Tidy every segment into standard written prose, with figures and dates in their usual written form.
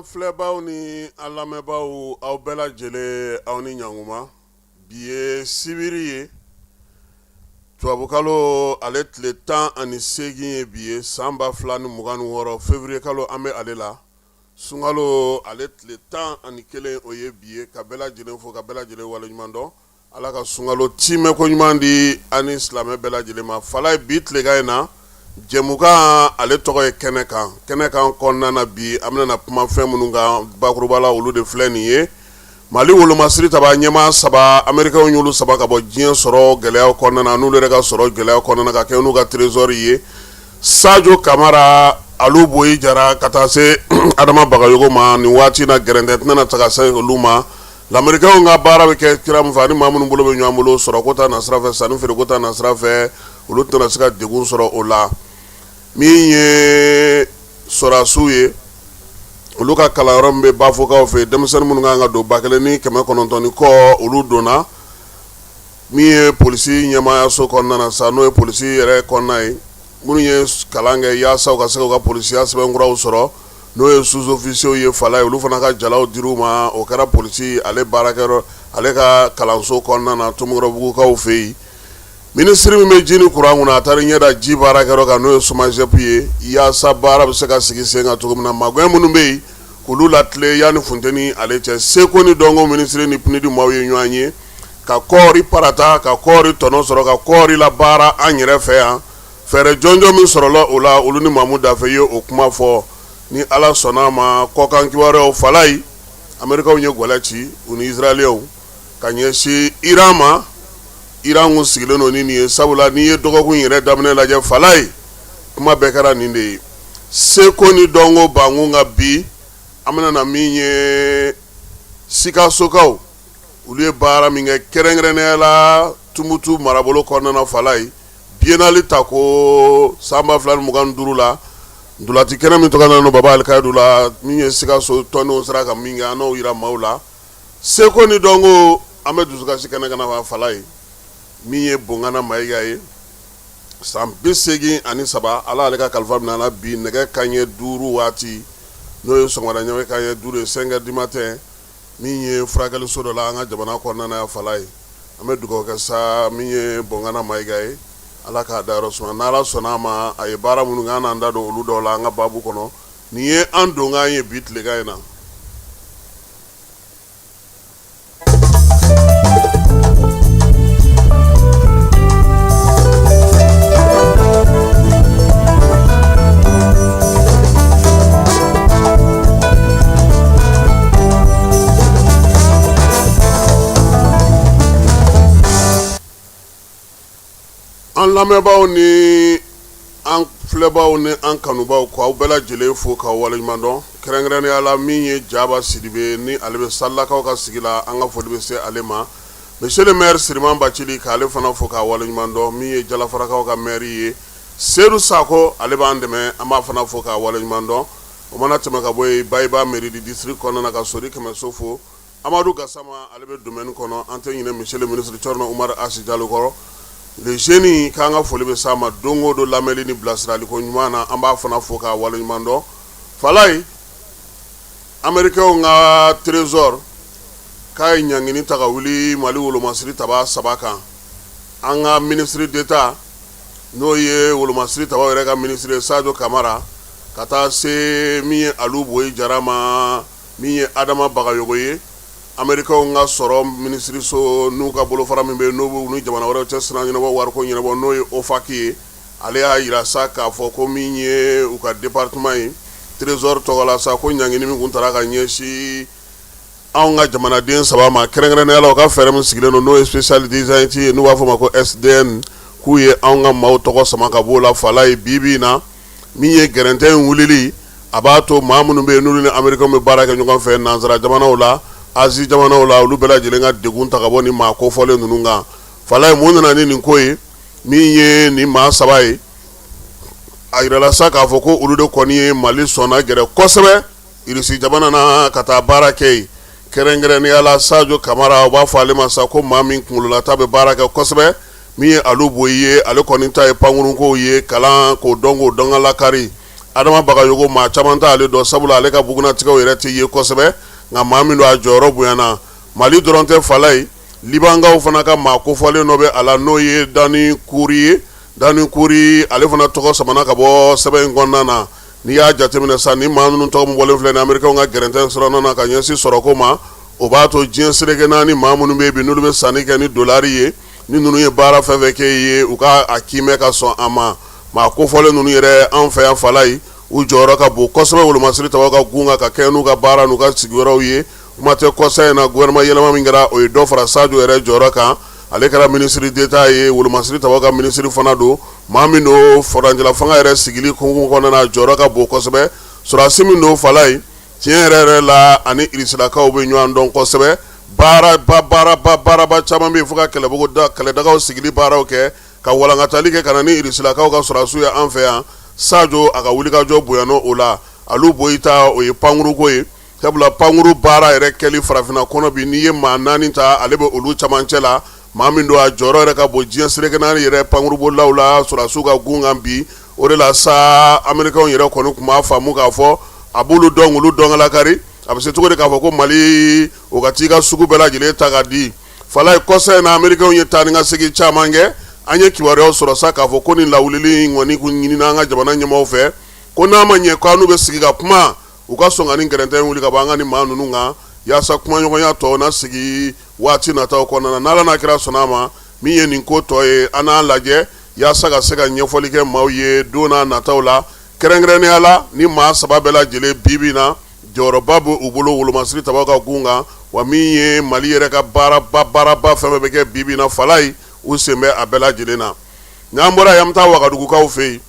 An filɛbaw ni an lamɛnbaaw, aw bɛɛ lajɛlen, aw ni ɲankuma. Bi ye sibiri ye, tubabukalo ale tile 18 ye bi ye, san 2026, février kalo an bɛ ale la. Sunkalo ale tile 11, o ye bi ye. Ka bɛɛ lajɛlen fo, ka bɛɛ lajɛlen waleɲuman dɔn. Ala ka sunkalo timɛ ko ɲuman di an ni silamɛ bɛɛ lajɛlen ma. Falaye, bi tilegan in na, jɛmukan ale tɔgɔ ye kɛnɛ kan. Kɛnɛ kan kɔnɔna na bi, an bɛna kuma fɛn minnu kan bakuruba la, olu de filɛ nin ye: Mali wolomasiri taba ɲɛmaa saba, Amerikɛnw y'olu saba ka bɔ diɲɛ sɔrɔ gɛlɛya kɔnɔna na, n'olu yɛrɛ ka sɔrɔ gɛlɛya kɔnɔna ka kɛ n'u ka trésor ye, Sajo Kamara, Alu Boyi Jara, ka taa se Adama Bagayogo ma. Nin waati na, gɛrɛntɛ tɛna ta se olu ma. Lamerikɛnw ka baara bɛ kɛ kira min fɛ ani maa minnu bolo bɛ ɲɔgɔn bolo sɔrɔ ko ta nasira fɛ, sanni feere ko ta nasira fɛ, olu tɛna se ka degun sɔrɔ o la. Min ye sɔrɔdasiw ye, olu ka kalanyɔrɔ min bɛ Bafokaw fɛ, denmisɛnnin minnu kan ka don 1900 ni kɔ, olu donna. Min ye polisi ɲɛmaayaso kɔnɔna na sa, n'o ye polisi yɛrɛ kɔnɔna ye, minnu ye kalan kɛ yaasa u ka se ka polisiya sɛbɛnkuraw sɔrɔ, n'o ye sous-officiers ye, Falaye, olu fana ka jalaw dir'u ma. O kɛra polisi ale baarakɛyɔrɔ, ale ka kalanso kɔnɔna na, Tomikɔrɔbugukaw fɛ yen. Minisiri min bɛ ji ni kuran kunna, a taara ɲɛ da ji baarakɛyɔrɔ kan, n'o ye SOMAGEP ye, yaasa baara bɛ se ka sigi sen kan cogo min na, magɛn minnu bɛ yen, k'olu latilen yanni funteni ale cɛ. Seko ni dɔnko minisiri ni PNUD maaw ye ɲɔgɔn ye ka kɔɔri parata, ka kɔɔri tɔnɔ sɔrɔ, ka kɔɔri labaara an yɛrɛ fɛ yan. Fɛɛrɛ jɔnjɔn min sɔrɔla o la, olu ni Mamu Dafe ye o kuma fɔ. Ni Ala sɔnna a ma, kɔkan kibaruyaw, Falaye, Amerikaw ye gɛlɛ ci u ni Israɛliyɛnw ka ɲɛsin Iran ma. Iran kun sigilen don ni nin ye, sabula n'i ye dɔgɔkun yɛrɛ daminɛ lajɛ, Falaye, kuma bɛɛ kɛra nin de ye. Seko ni dɔnko bankun ka bi, an bɛna na min ye, Sikasokaw, olu ye baara min kɛ, kɛrɛnkɛrɛnnenya la Tumutu marabolo kɔnɔna na, Falaye, biennale ta ko san 2025 la, ntolaci kɛnɛ min tɔgɔ nana Baba Alikayadu la, min ye Sikaso tɔndenw sera ka min kɛ, an n'o yira maaw la. Seko ni dɔnko, an bɛ dusukasi kɛnɛ kan, Falaye. Min ye Bongana Mayiga ye, san 83, Ala ale ka kalifa minɛ a bi nɛgɛ kanɲɛ 5 waati, n'o ye sɔgɔmada nɛgɛ kanɲɛ 5 ye, 5 heures du matin, min ye furakɛliso dɔ la an ka jamana kɔnɔna yan, Falaye. An bɛ dugawu kɛ sa min ye Bongana Mayiga ye, Ala k'a dayɔrɔ suma. N'Ala sɔnna a ma, a ye baara minnu kɛ, an n'an da don olu dɔw la an ka baabu kɔnɔ. Nin ye an donkan ye bi tilegan in na. An lamɛnbaaw ni an filɛbaaw ni an kanubaaw, ko aw bɛɛ lajɛlen fo k'aw waleɲuman dɔn, kɛrɛnkɛrɛnnenya la min ye Jaba Sidibe ni ale bɛ Salakaw ka sigi la, an ka foli bɛ se ale ma. Monsieur le maire Siriman Bacili, k'ale fana fo k'a waleɲuman dɔn. Min ye Jalafarakaw ka maire ye, Sedu Sakɔ, ale b'an dɛmɛ, an b'a fana fo k'a waleɲuman dɔn. O mana tɛmɛ ka bɔ yen, Bayiba mairie du district kɔnɔna na, ka Sori Kɛmɛso fo. Amadu Gasama, ale bɛ domaine kɔnɔ. An tɛ ɲinɛ monsieur le ministre Thierno Oumar H Jalo kɔrɔ, le jeune, k'an ka foli bɛ s'a ma don o don lamɛnni ni bilasiraliko ɲuman na. An b'a fana fo k'a waleɲuman dɔn. Falaye, Américains ka trésor k'a ye ɲangini ta ka wuli Mali wolomasiri taba saba kan. An ka ministre d'État, n'o ye wolomasiri tabaw yɛrɛ ka ministre ye, Sajo Kamara, ka taa se min ye Alu Boyi Jara ma, min ye Adama Bagayogo ye, Américains ka sɔrɔ minisiriso n'u ka bolofara min bɛ n'u ni jamana wɛrɛw cɛ sira ɲɛnabɔ, wariko ɲɛnabɔ, n'o ye OFAC ye, ale y'a jira sa k'a fɔ ko min ye u ka département ye, trésor tɔgɔ la sa, ko ɲangini min kun taara ka ɲɛsin anw ka jamanaden saba ma, kɛrɛnkɛrɛnnenya la u ka fɛɛrɛ min sigilen don, n'o ye special design ye, n'u b'a fɔ o ma ko SDN, k'u ye anw ka maaw tɔgɔ sama ka b'o la. Falaye, bi bi in na, min ye gɛrɛntɛ in wulili, a b'a to maa minnu bɛ yen, n'olu ni Américains bɛ baara kɛ ɲɔgɔn fɛ nansara jamanaw la, Asie jamanaw la, olu bɛɛ lajɛlen ka degun ta ka bɔ nin maa kofɔlen ninnu kan. Falaye, mun nana ni nin ko ye? Min ye nin maa saba ye, a yirala sa k'a fɔ ko olu de kɔni ye Mali sɔnna gɛrɛ kosɛbɛ Irisi jamana na ka taa baara kɛ yen, kɛrɛnkɛrɛnnenya la Sajo Kamara. U b'a fɔ ale ma sa ko maa min kunkololata bɛ baara kɛ kosɛbɛ. Min ye Alu Boyi ye, ale kɔni ta ye pankurunkow ye, kalan k'o dɔn, k'o dɔn ka lakari. Adama Bagayogo, maa caman t'ale dɔn, sabula ale ka bugunnatigɛw yɛrɛ tɛ ye kosɛbɛ, nka maa min don, a jɔyɔrɔ bonyana. Mali dɔrɔn tɛ, Falaye, Libankaw fana ka maa kofɔlen dɔ bɛ a la, n'o ye Dani Kuri ye. Dani Kuri, ale fana tɔgɔ samana ka bɔ sɛbɛn in kɔnɔna na. N'i y'a jateminɛ sa, ni maa ninnu tɔgɔ min bɔlen filɛ ni Amerikɛnw ka gɛrɛntɛ sɔrɔ na ka ɲɛsin sɔrɔko ma, o b'a to diɲɛ seleke naani maa minnu bɛ yen bi, n'olu bɛ sanni kɛ ni dolari ye, ni ninnu ye baara fɛn fɛn kɛ ye, u ka a kiimɛ ka sɔn a ma. Maa kofɔlen ninnu yɛrɛ, an fɛ yan, Falaye, u jɔyɔrɔ ka bon kosɛbɛ wolomasiri tabaw ka gun kan, ka kɛɲɛ n'u ka baara n'u ka sigiyɔrɔw ye. Kuma tɛ kɔsa in na, gouvernement yɛlɛma min kɛra, o ye dɔ fara Sajo yɛrɛ jɔyɔrɔ kan. Ale kɛra ministre d'État ye, wolomasiri tabaw ka minisiri fana don. Maa min don, furancɛla fanga yɛrɛ sigili hukumu kɔnɔna na, jɔyɔrɔ ka bon kosɛbɛ. Sɔrɔdasi min don, Falaye, tiɲɛ yɛrɛ yɛrɛ la, ani irisilakaw bɛ ɲɔgɔn dɔn kosɛbɛ. Baaraba baaraba baaraba caman bɛ yen, fo ka kɛlɛbugu kɛlɛdagaw sigili baaraw kɛ, ka walankatali kɛ ka na ni irisilakaw ka sɔrɔdasiw ye an fɛ yan. Sajo, a ka wulikajɔ bonyana o la. Alu Boyita, o ye pankuruko ye, sabula pankuru baara yɛrɛ kɛli farafinna kɔnɔ bi, n'i ye maa naani ta, ale bɛ olu camancɛ la. Maa min don, a jɔyɔrɔ yɛrɛ ka bon diɲɛ seleke naani yɛrɛ pankurubolilaw la sɔrɔdasiw ka gun kan bi. O de la sa, Amerikɛnw yɛrɛ kɔni tun b'a faamu k'a fɔ a b'olu dɔn, olu dɔnkalakari. A bɛ se cogo di k'a fɔ ko Mali o ka t'i ka sugu bɛɛ lajɛlen ta ka di? Falaye, kɔsa in na, Amerikɛnw ye taa ni ka segin caman kɛ. An ye kibaruyaw sɔrɔ sa k'a fɔ ko nin lawulili in kɔni kun ɲinina an ka jamana ɲɛmaaw fɛ, ko n'a ma ɲɛ ko an n'u bɛ sigi ka kuma, u ka sɔn ka nin gɛrɛntɛ in wuli ka bɔ an ka nin maa ninnu kan, yaasa kumaɲɔgɔnya tɔ na sigi waati nataw kɔnɔna na. N'Ala n'a kira sɔnna a ma, min ye nin ko tɔ ye, an n'a lajɛ yaasa ka se ka ɲɛfɔli kɛ maaw ye don n'a nataw la. Kɛrɛnkɛrɛnnenya la, ni maa saba bɛɛ lajɛlen, bi bi na, jɔyɔrɔba bɛ u bolo wolomasiri tabaw ka gun kan. Wa min ye Mali yɛrɛ ka baaraba baaraba fɛn fɛn bɛ kɛ bi bi na, Falaye, u sen bɛ a bɛɛ lajɛlen na. N'an bɔra yen, an bɛ taa Wagadugukaw fɛ yen.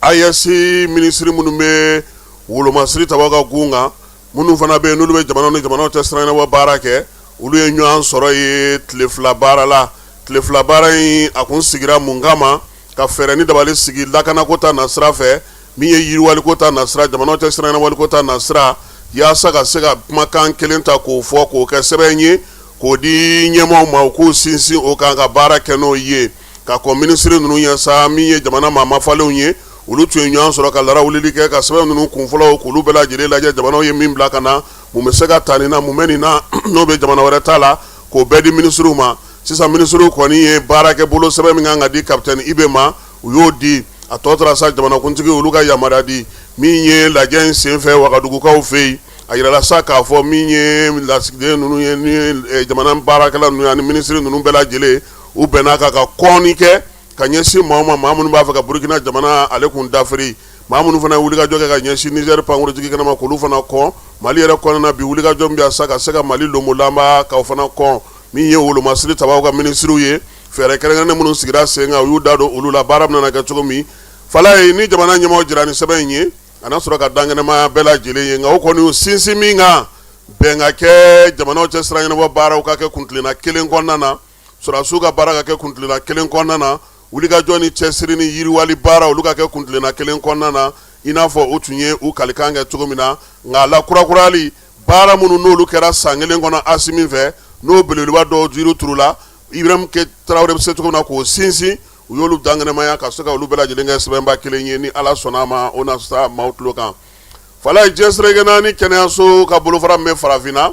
AES minisiri minnu bɛ wolomasiri tabaw ka gun kan, minnu fana bɛ yen n'olu bɛ jamana ni jamanaw cɛ sira ɲɛnabɔ baara kɛ, olu ye ɲɔgɔn sɔrɔ ye tile 2 baara la. Tile 2 baara in, a kun sigira mun kama? Ka fɛɛrɛ ni dabali sigi lakanako ta nasira fɛ, min ye yiriwaliko ta nasira, jamanaw cɛ sira ɲɛnabɔliko ta nasira, yaasa ka se ka kumakan kelen ta k'o fɔ, k'o kɛ sɛbɛn ye, k'o di ɲɛmaaw ma, u k'u sinsin o kan ka baara kɛ n'o ye. Ka kɔn minisiri ninnu ɲɛ sa, min ye jamana maa mafalenw ye, olu tun ye ɲɔgɔn sɔrɔ ka larawulili kɛ, ka sɛbɛn ninnu kunfɔlɔw k'olu bɛɛ lajɛlen lajɛ, jamanaw ye min bila ka na, mun bɛ se ka ta nin na, mun bɛ nin na n'o bɛ jamana wɛrɛ ta la, k'o bɛɛ di minisiriw ma. Sisan, minisiriw kɔni ye baarakɛ bolo sɛbɛn min kan ka di capitaine IB ma, u y'o di. A tɔ tora sa jamanakuntigi olu ka yamaruya di. Min ye lajɛ in senfɛ Wagadugukaw fɛ yen, a yirala sa k'a fɔ min ye lasigiden ninnu ye ni jamana baarakɛla ninnu ye ani minisiri ninnu bɛɛ lajɛlen, u bɛnna kan ka kɔnni kɛ ka ɲɛsin maaw ma, maa minnu b'a fɛ ka Burukina jamana ale kun dafiri, maa minnu fana ye wulikajɔ kɛ ka ɲɛsin Nizɛri pankurujigi kɛnɛ ma, k'olu fana kɔn. Mali yɛrɛ kɔnɔna bi, wulikajɔ min bɛ sa ka se ka Mali lonbolanba, k'o fana kɔn. Min ye wolomasiri tabaw ka minisiriw ye, fɛɛrɛ kɛrɛnkɛrɛnnen minnu sigira sen kan, u y'u da don olu la, baara bɛna kɛ cogo min. Falaye, ni jamana ɲɛmaaw jɛra ni sɛbɛn in ye, a na sɔrɔ ka dankɛnɛmaya bɛɛ lajɛlen ye. Nka o kɔni y'u sinsin min kan, bɛn ka kɛ jamanaw cɛ sira ɲɛnabɔ baaraw ka kɛ kuntilenna kelen kɔnɔna na, sɔrɔdasiw ka baara ka kɛ kuntilenna kelen kɔnɔna na, wulikajɔ ni cɛsiri ni yiriwali baara, olu ka kɛ kuntilenna kelen kɔnɔna na, i n'a fɔ u tun ye u kalikan kɛ cogo min na. Nka a lakurakurayali baara minnu n'olu kɛra san kelen kɔnɔ Asimi fɛ, n'o belebeleba dɔw jiri turula, Ibrahim Traoré bɛ se cogo min na k'o sinsin, u y'olu dankɛnɛmaya ka se ka olu bɛɛ lajɛlen kɛ sɛbɛnba kelen ye. Ni Ala sɔnna a ma, o na sa maaw tulo kan. Falaye, diɲɛ seleke naani kɛnɛyaso ka bolofara min bɛ farafinna,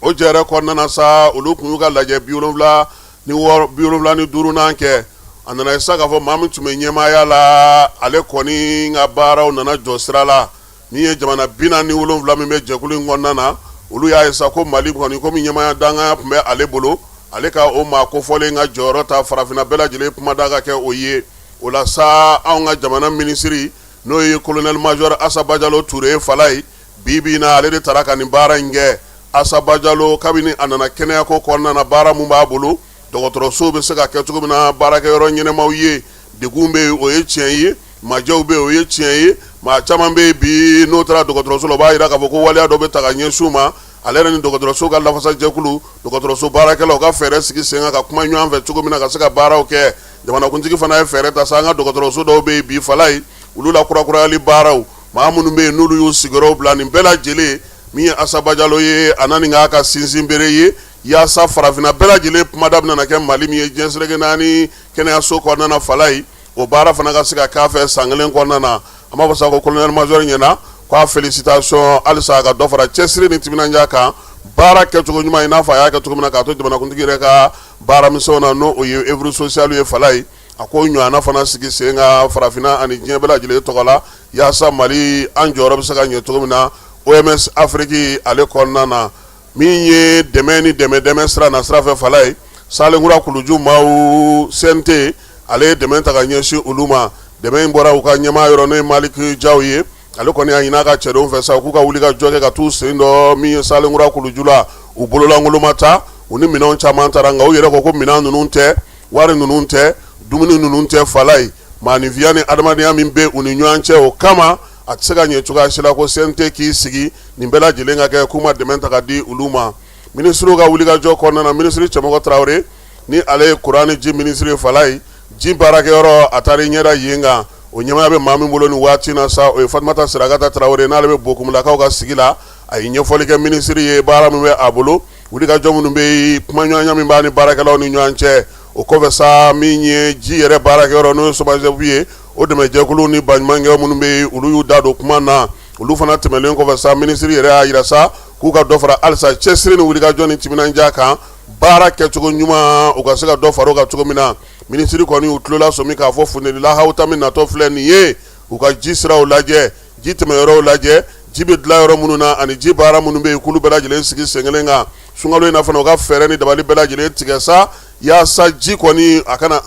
o jɛrɛ kɔnɔna na sa, olu tun y'u ka lajɛ 76, 75nan kɛ. A nana sa k'a fɔ maa min tun bɛ ɲɛmaaya la, ale kɔni ka baaraw nana jɔ sira la. Min ye jamana 47 min bɛ jɛkulu in kɔnɔna na, olu y'a ye sa ko Mali kɔni, komi ɲɛmaaya danganya tun bɛ ale bolo, ale ka o maa kofɔlen ka jɔyɔrɔ ta farafinna bɛɛ lajɛlen kumada ka kɛ o ye. O la sa, anw ka jamana minisiri, n'o ye colonel major Asa Bajalo Ture ye, Falaye, bi bi na, ale de taara ka nin baara in kɛ. Asa Bajalo, kabini a nana kɛnɛyako kɔnɔna na, baara mun b'a bolo, dɔgɔtɔrɔsow bɛ se ka kɛ cogo min na baarakɛyɔrɔ ɲɛnɛmaw ye. Degun bɛ yen, o ye tiɲɛ ye. Majɛw bɛ yen, o ye tiɲɛ ye. Maa caman bɛ yen bi, n'o taara dɔgɔtɔrɔso la, o b'a jira k'a fɔ ko waleya dɔ bɛ ta ka ɲɛsin u ma. Ale yɛrɛ ni dɔgɔtɔrɔso ka lafasajɛkulu, dɔgɔtɔrɔso baarakɛlaw ka fɛɛrɛ sigi sen kan ka kuma ɲɔgɔn fɛ cogo min na ka se ka baaraw kɛ. Jamanakuntigi fana ye fɛɛrɛ ta sa, an ka dɔgɔtɔrɔso dɔw bɛ yen bi, Falaye, olu lakurakurayali baaraw, maa minnu bɛ yen n'olu y'u sigiyɔrɔw bila, nin bɛɛ lajɛlen, min ye Asa Bajalo ye, a na nin k'a ka sinsin bere ye yaasa farafinna bɛɛ lajɛlen kumada bɛna kɛ Mali min ye diɲɛ seleke naani kɛnɛyaso kɔnɔna na, Falaye, o baara fana ka se ka k'a fɛ san kelen kɔnɔna na. An b'a fɔ sa ko colonel major ɲɛna k'a félicitation, halisa a ka dɔ fara cɛsiri ni timinandiya kan, baara kɛcogo ɲuman, i n'a fɔ a y'a kɛ cogo min na k'a to jamanakuntigi yɛrɛ ka baaramisɛnw na, n'o o ye œuvre sociale ye. Falaye a ko ɲɔgɔnna fana sigi sen kan farafinna ani diɲɛ bɛɛ lajɛlen tɔgɔ la, yaasa Mali an jɔyɔrɔ bɛ se ka ɲɛ cogo min na OMS Afrique ale kɔnɔna na. Min ye dɛmɛ ni dɛmɛ dɛmɛ sira na sira fɛ, Falaye, Salenkura kuluju maaw, CNT ale ye dɛmɛ ta ka ɲɛsin olu ma. Dɛmɛ in bɔra u ka ɲɛmaa yɔrɔ, n'o ye Maliki Jaw ye. Ale kɔni y'a ɲini a ka cɛdenw fɛ sa, k'u ka wuli ka jɔ kɛ ka t'u sen dɔ min ye Salenkura kuluju la. U bololankolon ma taa, u ni minɛnw caman taara, nka u yɛrɛ ko ko minɛn ninnu tɛ, wari ninnu tɛ, dumuni ninnu tɛ. Falaye, maaninfinya ni adamadenya min bɛ u ni ɲɔgɔn cɛ, o kama a tɛ se ka ɲɛ cogoya si la ko CNT k'i sigi nin bɛɛ lajɛlen ka kɛ k'u ma dɛmɛ ta ka di olu ma. Minisiriw ka wulikajɔ kɔnɔna na, minisiri Cɛmɔgɔ Tarawele, ni ale ye kuran ni ji minisiri, Falaye, ji baarakɛyɔrɔ, a taara i ɲɛda yen kan. O ɲɛmaaya bɛ maa min bolo nin waati na sa, o ye Fatumata Sirakata Tarawele, n'ale bɛ Bokumulakaw ka sigi la. A ye ɲɛfɔli kɛ minisiri ye baara min bɛ a bolo, wulikajɔ minnu bɛ yen, kumaɲɔgɔnya min b'a ni baarakɛlaw ni ɲɔgɔn cɛ. O kɔfɛ sa, min ye ji yɛrɛ baarakɛyɔrɔ, n'o ye SOMAGEP ye, o dɛmɛjɛkulu ni baɲumankɛ minnu bɛ yen, olu y'u da don kuma na. Olu fana tɛmɛnen kɔfɛ sa, minisiri yɛrɛ y'a jira sa k'u ka dɔ fara halisa cɛsiri ni wulikajɔ ni timinandiya kan, baara kɛcogo ɲuman, u ka se ka dɔ fara o kan cogo min na. Minisiri kɔni y'u tulo lasɔmi k'a fɔ funteni lahawuta min natɔ filɛ nin ye, u ka ji siraw lajɛ, ji tɛmɛyɔrɔw lajɛ, ji bɛ dilan yɔrɔ minnu na ani ji baara minnu bɛ yen, k'olu bɛɛ lajɛlen sigi sen kelen kan. Sunkalo in na fana, u ka fɛɛrɛ ni dabali bɛɛ lajɛlen tigɛ sa, yaasa ji kɔni a kana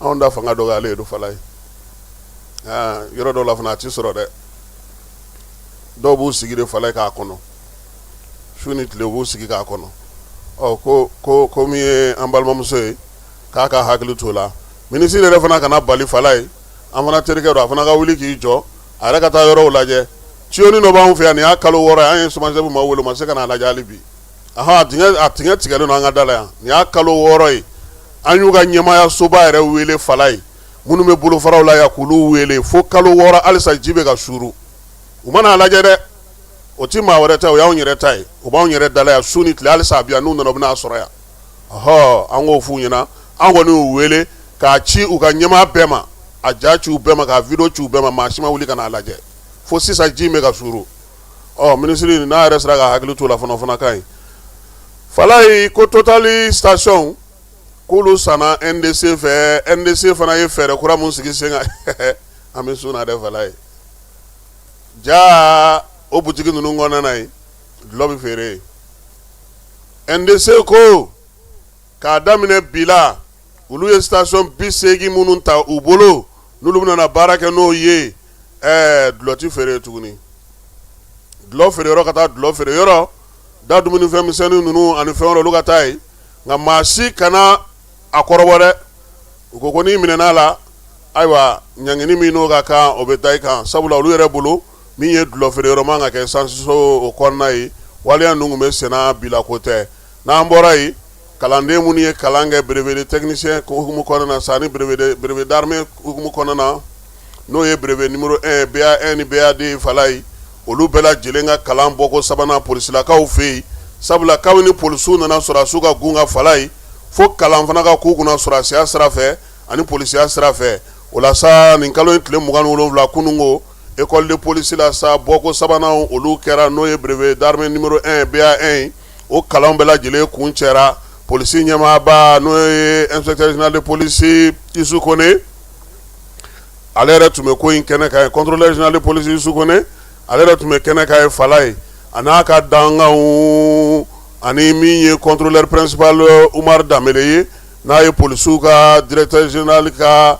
anw da fanga dɔgɔyalen don. Falaye, yɔrɔ dɔw la fana a ti sɔrɔ dɛ. Dɔw b'u sigi de, Falaye, k'a kɔnɔ su ni tile, u b'u sigi k'a kɔnɔ. Ɔ ko ko ko min ye an balimamuso ye, k'a ka hakili t'o la. Minisiri yɛrɛ fana kana bali, Falaye, an fana terikɛ don, a fana ka wuli k'i jɔ, a yɛrɛ ka taa yɔrɔw lajɛ. Tuyau dɔ b'anw fɛ yan, nin y'a kalo 6 ye, an ye SOMAGEP maa wele, u ma se ka n'a lajɛ hali bi. A dingɛ tigɛlen don an ka da la yan, nin y'a kalo 6 ye. An y'u ka ɲɛmaaya soba yɛrɛ wele, Falaye, minnu bɛ bolofaraw la yan, k'olu wele fo kalo 6, halisa ji bɛ ka suuru, u ma n'a lajɛ dɛ. O ti maa wɛrɛ ta, o y'anw yɛrɛ ta ye, o b'anw yɛrɛ da la yan su ni tile. Halisa a bi yan, n'u nana, u bɛn'a sɔrɔ yan. Ɔhɔ, an k'o f'u ɲɛna. An kɔni y'u wele k'a ci u ka ɲɛmaa bɛɛ ma, a ja ci u bɛɛ ma, k'a video ci u bɛɛ ma, maa si ma wuli ka n'a lajɛ fo sisan, ji in bɛ ka suuru. Ɔ minisiri n'a yɛrɛ sera ka hakili t'o la fana, o fana ka ɲi. Falaye ko Total station k'olu sanna NDC fɛ. NDC fana ye fɛɛrɛ kura mun sigi sen kan, an bɛ sun na dɛ, Falaye. Ja o butigi ninnu kɔnɔna na yen, dulɔ bɛ feere yen. NDC ko k'a daminɛ bi la, olu ye station 80 minnu ta u bolo, n'olu bɛna baara kɛ n'o ye, dulɔ ti feere tuguni. Dulɔ feere yɔrɔ ka taa dulɔ feere yɔrɔ da, dumunifɛn misɛnnin ninnu ani fɛn wɛrɛ, olu ka taa yen, nka maa si kana a kɔrɔbɔ dɛ. U ko ko n'i minɛna la, ayiwa, ɲangini min n'o ka kan, o bɛ da i kan, sabula olu yɛrɛ bolo, min ye dulɔ feere yɔrɔ man ka kɛ sansiso o kɔnɔna ye. Waleya ninnu tun bɛ senna, bila ko tɛ. N'an bɔra yen, kalanden minnu ye kalan kɛ brevet de technicien hukumu kɔnɔna na sa ni brevet d'armée hukumu kɔnɔna na, n'o ye brevet numéro 1, BA1 ni BA2, Falaye, olu bɛɛ lajɛlen ka kalan bɔko sabanan polisilakaw fɛ yen, sabula kabini polisiw nana sɔrɔdasiw ka gun kan, Falaye, fo kalan fana ka k'u kunna sɔrɔdasiya sira fɛ ani polisiya sira fɛ. O la sa, nin kalo in tile 27, kununko, école de police la sa, bɔko sabanan olu kɛra, n'o ye brevet d'armée numéro 1, BA1, o kalan bɛɛ lajɛlen kuncɛra. Polisi ɲɛmaaba, n'o ye inspecteur général de police Isu Kone, ale yɛrɛ tun bɛ ko in kɛnɛ kan ye. Contrôleur général de police Isu Kone, ale yɛrɛ tun bɛ kɛnɛ kan ye, Falaye, a n'a ka dankanw ani min ye contrôleur principal Umar Danbele ye, n'a ye polisiw ka directeur général ka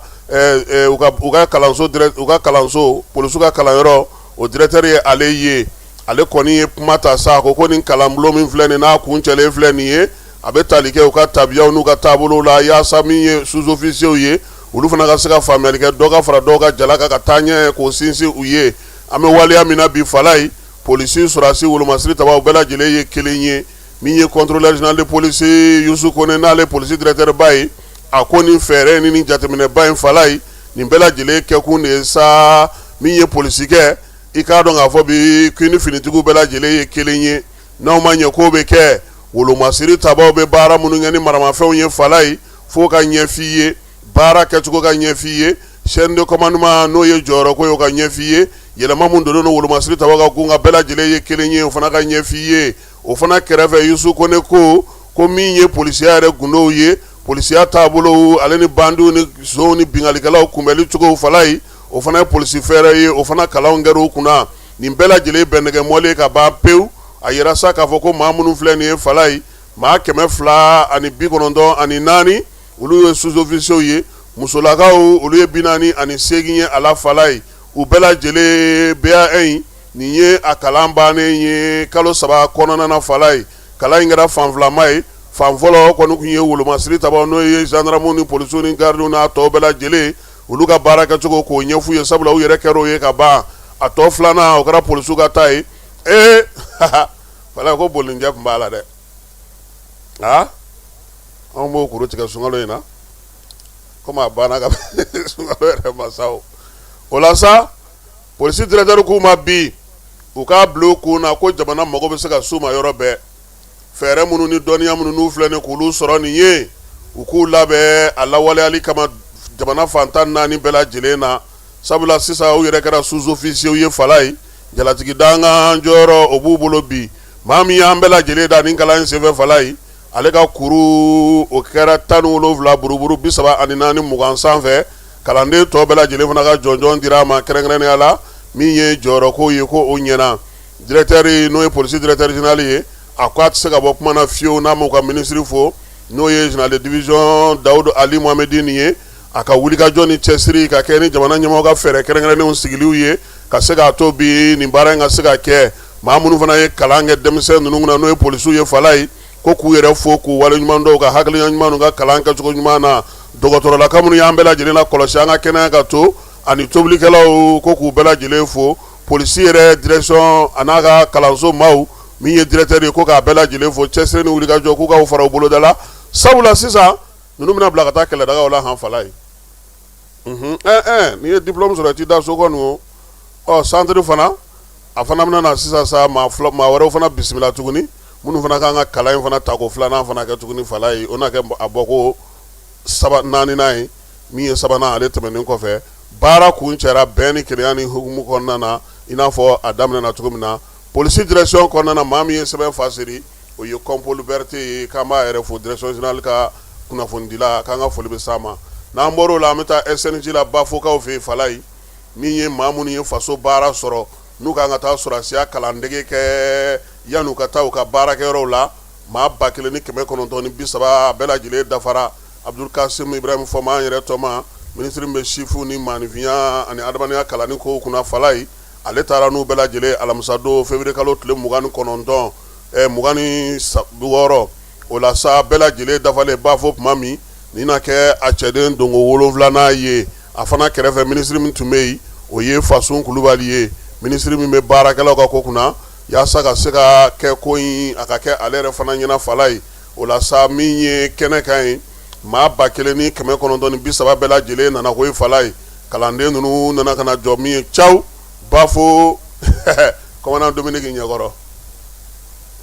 u ka kalanso, u ka kalanso, polisiw ka kalanyɔrɔ, o directeur ye ale ye. Ale kɔni ye kuma ta sa, ko ko nin kalanbulon min filɛ nin, n'a kuncɛlen filɛ nin ye, a bɛ tali kɛ u ka tabiyaw n'u ka taabolow la, yaasa min ye sous-officiers ye, olu fana ka se ka faamuyali kɛ, dɔ ka fara dɔw ka jala kan ka taa ɲɛ, k'o sinsin u ye. An bɛ waleya min na bi, Falaye, polisi, sɔrɔdasi, wolomasiri tabaw bɛɛ lajɛlen ye kelen ye. Min ye contrôleur général de police Yusu Kone, n'ale polisi directeur ba ye, a ko nin fɛɛrɛ ni nin jateminɛba in, Falaye, nin bɛɛ lajɛlen kɛkun de ye sa, min ye polisikɛ, i k'a dɔn k'a fɔ bi k'i ni finitigiw bɛɛ lajɛlen ye kelen ye. N'aw ma ɲɛ k'o bɛ kɛ, wolomasiri tabaw bɛ baara minnu kɛ ni maramafɛnw ye, Falaye, f'o ka ɲɛf'i ye, baara kɛcogo ka ɲɛf'i ye. Chaîne de commandement n'o ye jɔyɔrɔko ye, o ka ɲɛf'i ye. Yɛlɛma min donnen don wolomasiri tabaw ka gun kan, bɛɛ lajɛlen ye kelen ye, o fana ka ɲɛf'i ye. O fana kɛrɛfɛ, Yusu Kone ko min ye polisiya yɛrɛ gundow ye, polisiya taabolo ale ni bandiw ni sonw ni binkannikɛlaw kunbɛnli cogo falayi, o fana ye polisi fɛɛrɛ ye, o fana kalanw kɛra u kunna. Nin bɛɛ lajɛlen bɛn nɛgɛmɔlen ka ban pewu. A yira sa k'a fɔ ko maa minnu filɛ nin ye falayi, maa 294, olu ye sous-officiers ye. Musolakaw, olu ye 48 ye a la falayi. U bɛɛ lajɛlen BA1, nin ye a kalan bannen ye kalo 3 kɔnɔna na falayi. Kalan in kɛra fan filama ye. Fan fɔlɔ kɔni tun ye wolomasiri tabaw, n'o ye gendarmew ni polisiw ni gardiw n'a tɔw bɛɛ lajɛlen, olu ka baara kɛcogo k'o ɲɛf'u ye, sabula u yɛrɛ kɛra o ye ka ban. A tɔ filanan, o kɛra polisiw ka ta ye. Ee falayi, ko bolinjɛ tun b'a la dɛ. Aa, anw b'o kuru tigɛ sunkalo in na komi a banna ka sunkalo yɛrɛ ma sa. O la sa, polisi directeur k'u ma bi, u k'a bila u kun na ko jamana mago bɛ se ka s'u ma yɔrɔ bɛɛ. Fɛɛrɛ minnu ni dɔnniya minnu n'u filɛ nin k'olu sɔrɔ nin ye, u k'u labɛn a lawaleyali kama jamana fan 14 bɛɛ lajɛlen na, sabula sisan u yɛrɛ kɛra sous-officiers ye falayi. Jalatigi dankan jɔyɔrɔ, o b'u bolo bi. Maa min y'an bɛɛ lajɛlen da nin kalan in senfɛ falayi, ale ka kuru o kɛra 17 buruburu 34 20 sanfɛ. Kalanden tɔ bɛɛ lajɛlen fana ka jɔnjɔn dira a ma, kɛrɛnkɛrɛnnenya la min ye jɔyɔrɔko ye, ko o ɲɛna. Directeur, n'o ye polisi directeur général ye, a ko a tɛ se ka bɔ kuma na fiyewu n'a m'u ka minisiri fo, n'o ye général de division Dawudu Ali Mohamedini ye, a ka wulikajɔ ni cɛsiri ka kɛ ni jamana ɲɛmɔgɔ ka fɛɛrɛ kɛrɛnkɛrɛnnenw sigiliw ye ka se k'a to bi nin baara in ka se ka kɛ. Maa minnu fana ye kalan kɛ denmisɛn ninnu kunna, n'o ye polisiw ye falayi, ko k'u yɛrɛ fo k'u waleɲuman dɔn u ka hakilina ɲuman n'u ka kalan kɛcogo ɲuman na. Dɔgɔtɔrɔlaka minnu y'an bɛɛ lajɛlen na kɔlɔsi an ka kɛnɛya ka to, ani tobilikɛlaw, ko k'u bɛɛ lajɛlen fo. Polisi yɛrɛ direction a n'a ka kalanso maaw, min ye directeur ye, ko k'a bɛɛ lajɛlen fo cɛsiri ni wulikajɔ, k'u ka fara u boloda la, sabula sisan ninnu bɛna bila ka taa kɛlɛdagaw la han falayi. N'i ye diplôme sɔrɔ, i t'i da so kɔni o. Ɔ centre fana, a fana bɛna na sisan sa, maa wɛrɛw fana bisimila tuguni, minnu fana kan ka kalan in fana tako filanan fana kɛ tuguni falayi. O na kɛ a bɔko saba naaninan ye. Min ye sabanan, ale tɛmɛnen kɔfɛ, baara kuncɛra bɛn ni kelenya ni hukumu kɔnɔna na, i n'a fɔ a daminɛna cogo min na. Polisi direction kɔnɔna na, maa min ye sɛbɛn fasiri, o ye Kɔnpoli Berete ye, k'an b'a yɛrɛ fo, direction générale ka kunnafonidila, k'an ka foli bɛ s'a ma. N'an bɔr'o la, an bɛ taa SNJ la, Bafokaw fɛ yen falayi. Min ye maa minnu ye faso baara sɔrɔ, n'u kan ka taa sɔrɔdasiya kalandege kɛ yan'u ka taa u ka baarakɛyɔrɔw la, maa 1930 bɛɛ lajɛlen dafara. Abdul Kasim Ibrahim Fɔnba, an yɛrɛ tɔma minisiri min bɛ sifinw ni maaninfinya ani adamadenya kalanni kow kunna falayi, ale taara n'u bɛɛ lajɛlen alamisadon février kalo tile 29, 26. O la sa, bɛɛ lajɛlen dafalen Bafo tuma min, nin na kɛ a cɛden donko wolonfilanan ye. A fana kɛrɛfɛ, minisiri min tun bɛ yen, o ye Fasun Kulubali ye, minisiri min bɛ baarakɛlaw ka ko kunna, yaasa ka se ka kɛ ko in a ka kɛ ale yɛrɛ fana ɲɛna falayi. O la sa, min ye kɛnɛ kan ye, maa 1930 bɛɛ lajɛlen nana ko falayi. Kalanden ninnu nana ka na jɔ min ye caw Bafo commandant Dominique ɲɛkɔrɔ.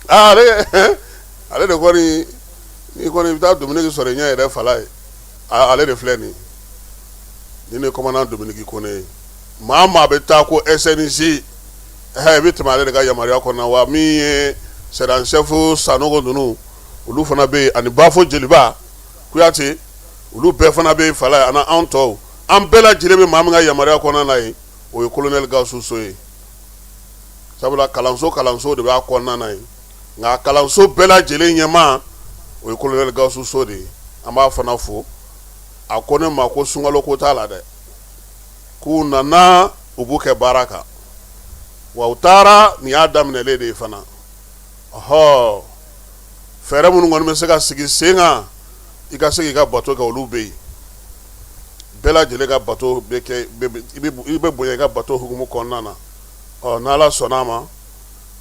Ale de kɔni, n'i kɔni i bɛ taa Dominique sɔrɔ i ɲɛ yɛrɛ falayi, ale de filɛ nin nin de commandant Dominique Kone ye. Maa maa bɛ taa ko SNJ, i bɛ tɛmɛ ale de ka yamaruya kɔnɔ. Wa min ye sergent chef Sanogo ninnu, olu fana bɛ yen, ani Bafo jeliba Kuyate, olu bɛɛ fana bɛ yen falayi, ani anw tɔw. An bɛɛ lajɛlen bɛ maa min ka yamaruya kɔnɔna na yen, o ye colonel Gawusu So ye, sabula kalanso de b'a kɔnɔna na yen, nka kalanso bɛɛ lajɛlen ɲɛmaa, o ye colonel Gawusu So de ye. An b'a fana fo. A ko ne ma ko sunkalo ko t'a la dɛ, k'u nana u b'u kɛ baara kan, wa u taara nin y'a daminɛlen de ye fana. Ɔhɔ, fɛɛrɛ minnu kɔni bɛ se ka sigi sen kan i ka se k'i ka bato kɛ, olu bɛ yen. Bɛɛ lajɛlen ka bato bɛ kɛ, i bɛ bonya i ka bato hukumu kɔnɔna na. Ɔ n'Ala sɔnna a ma,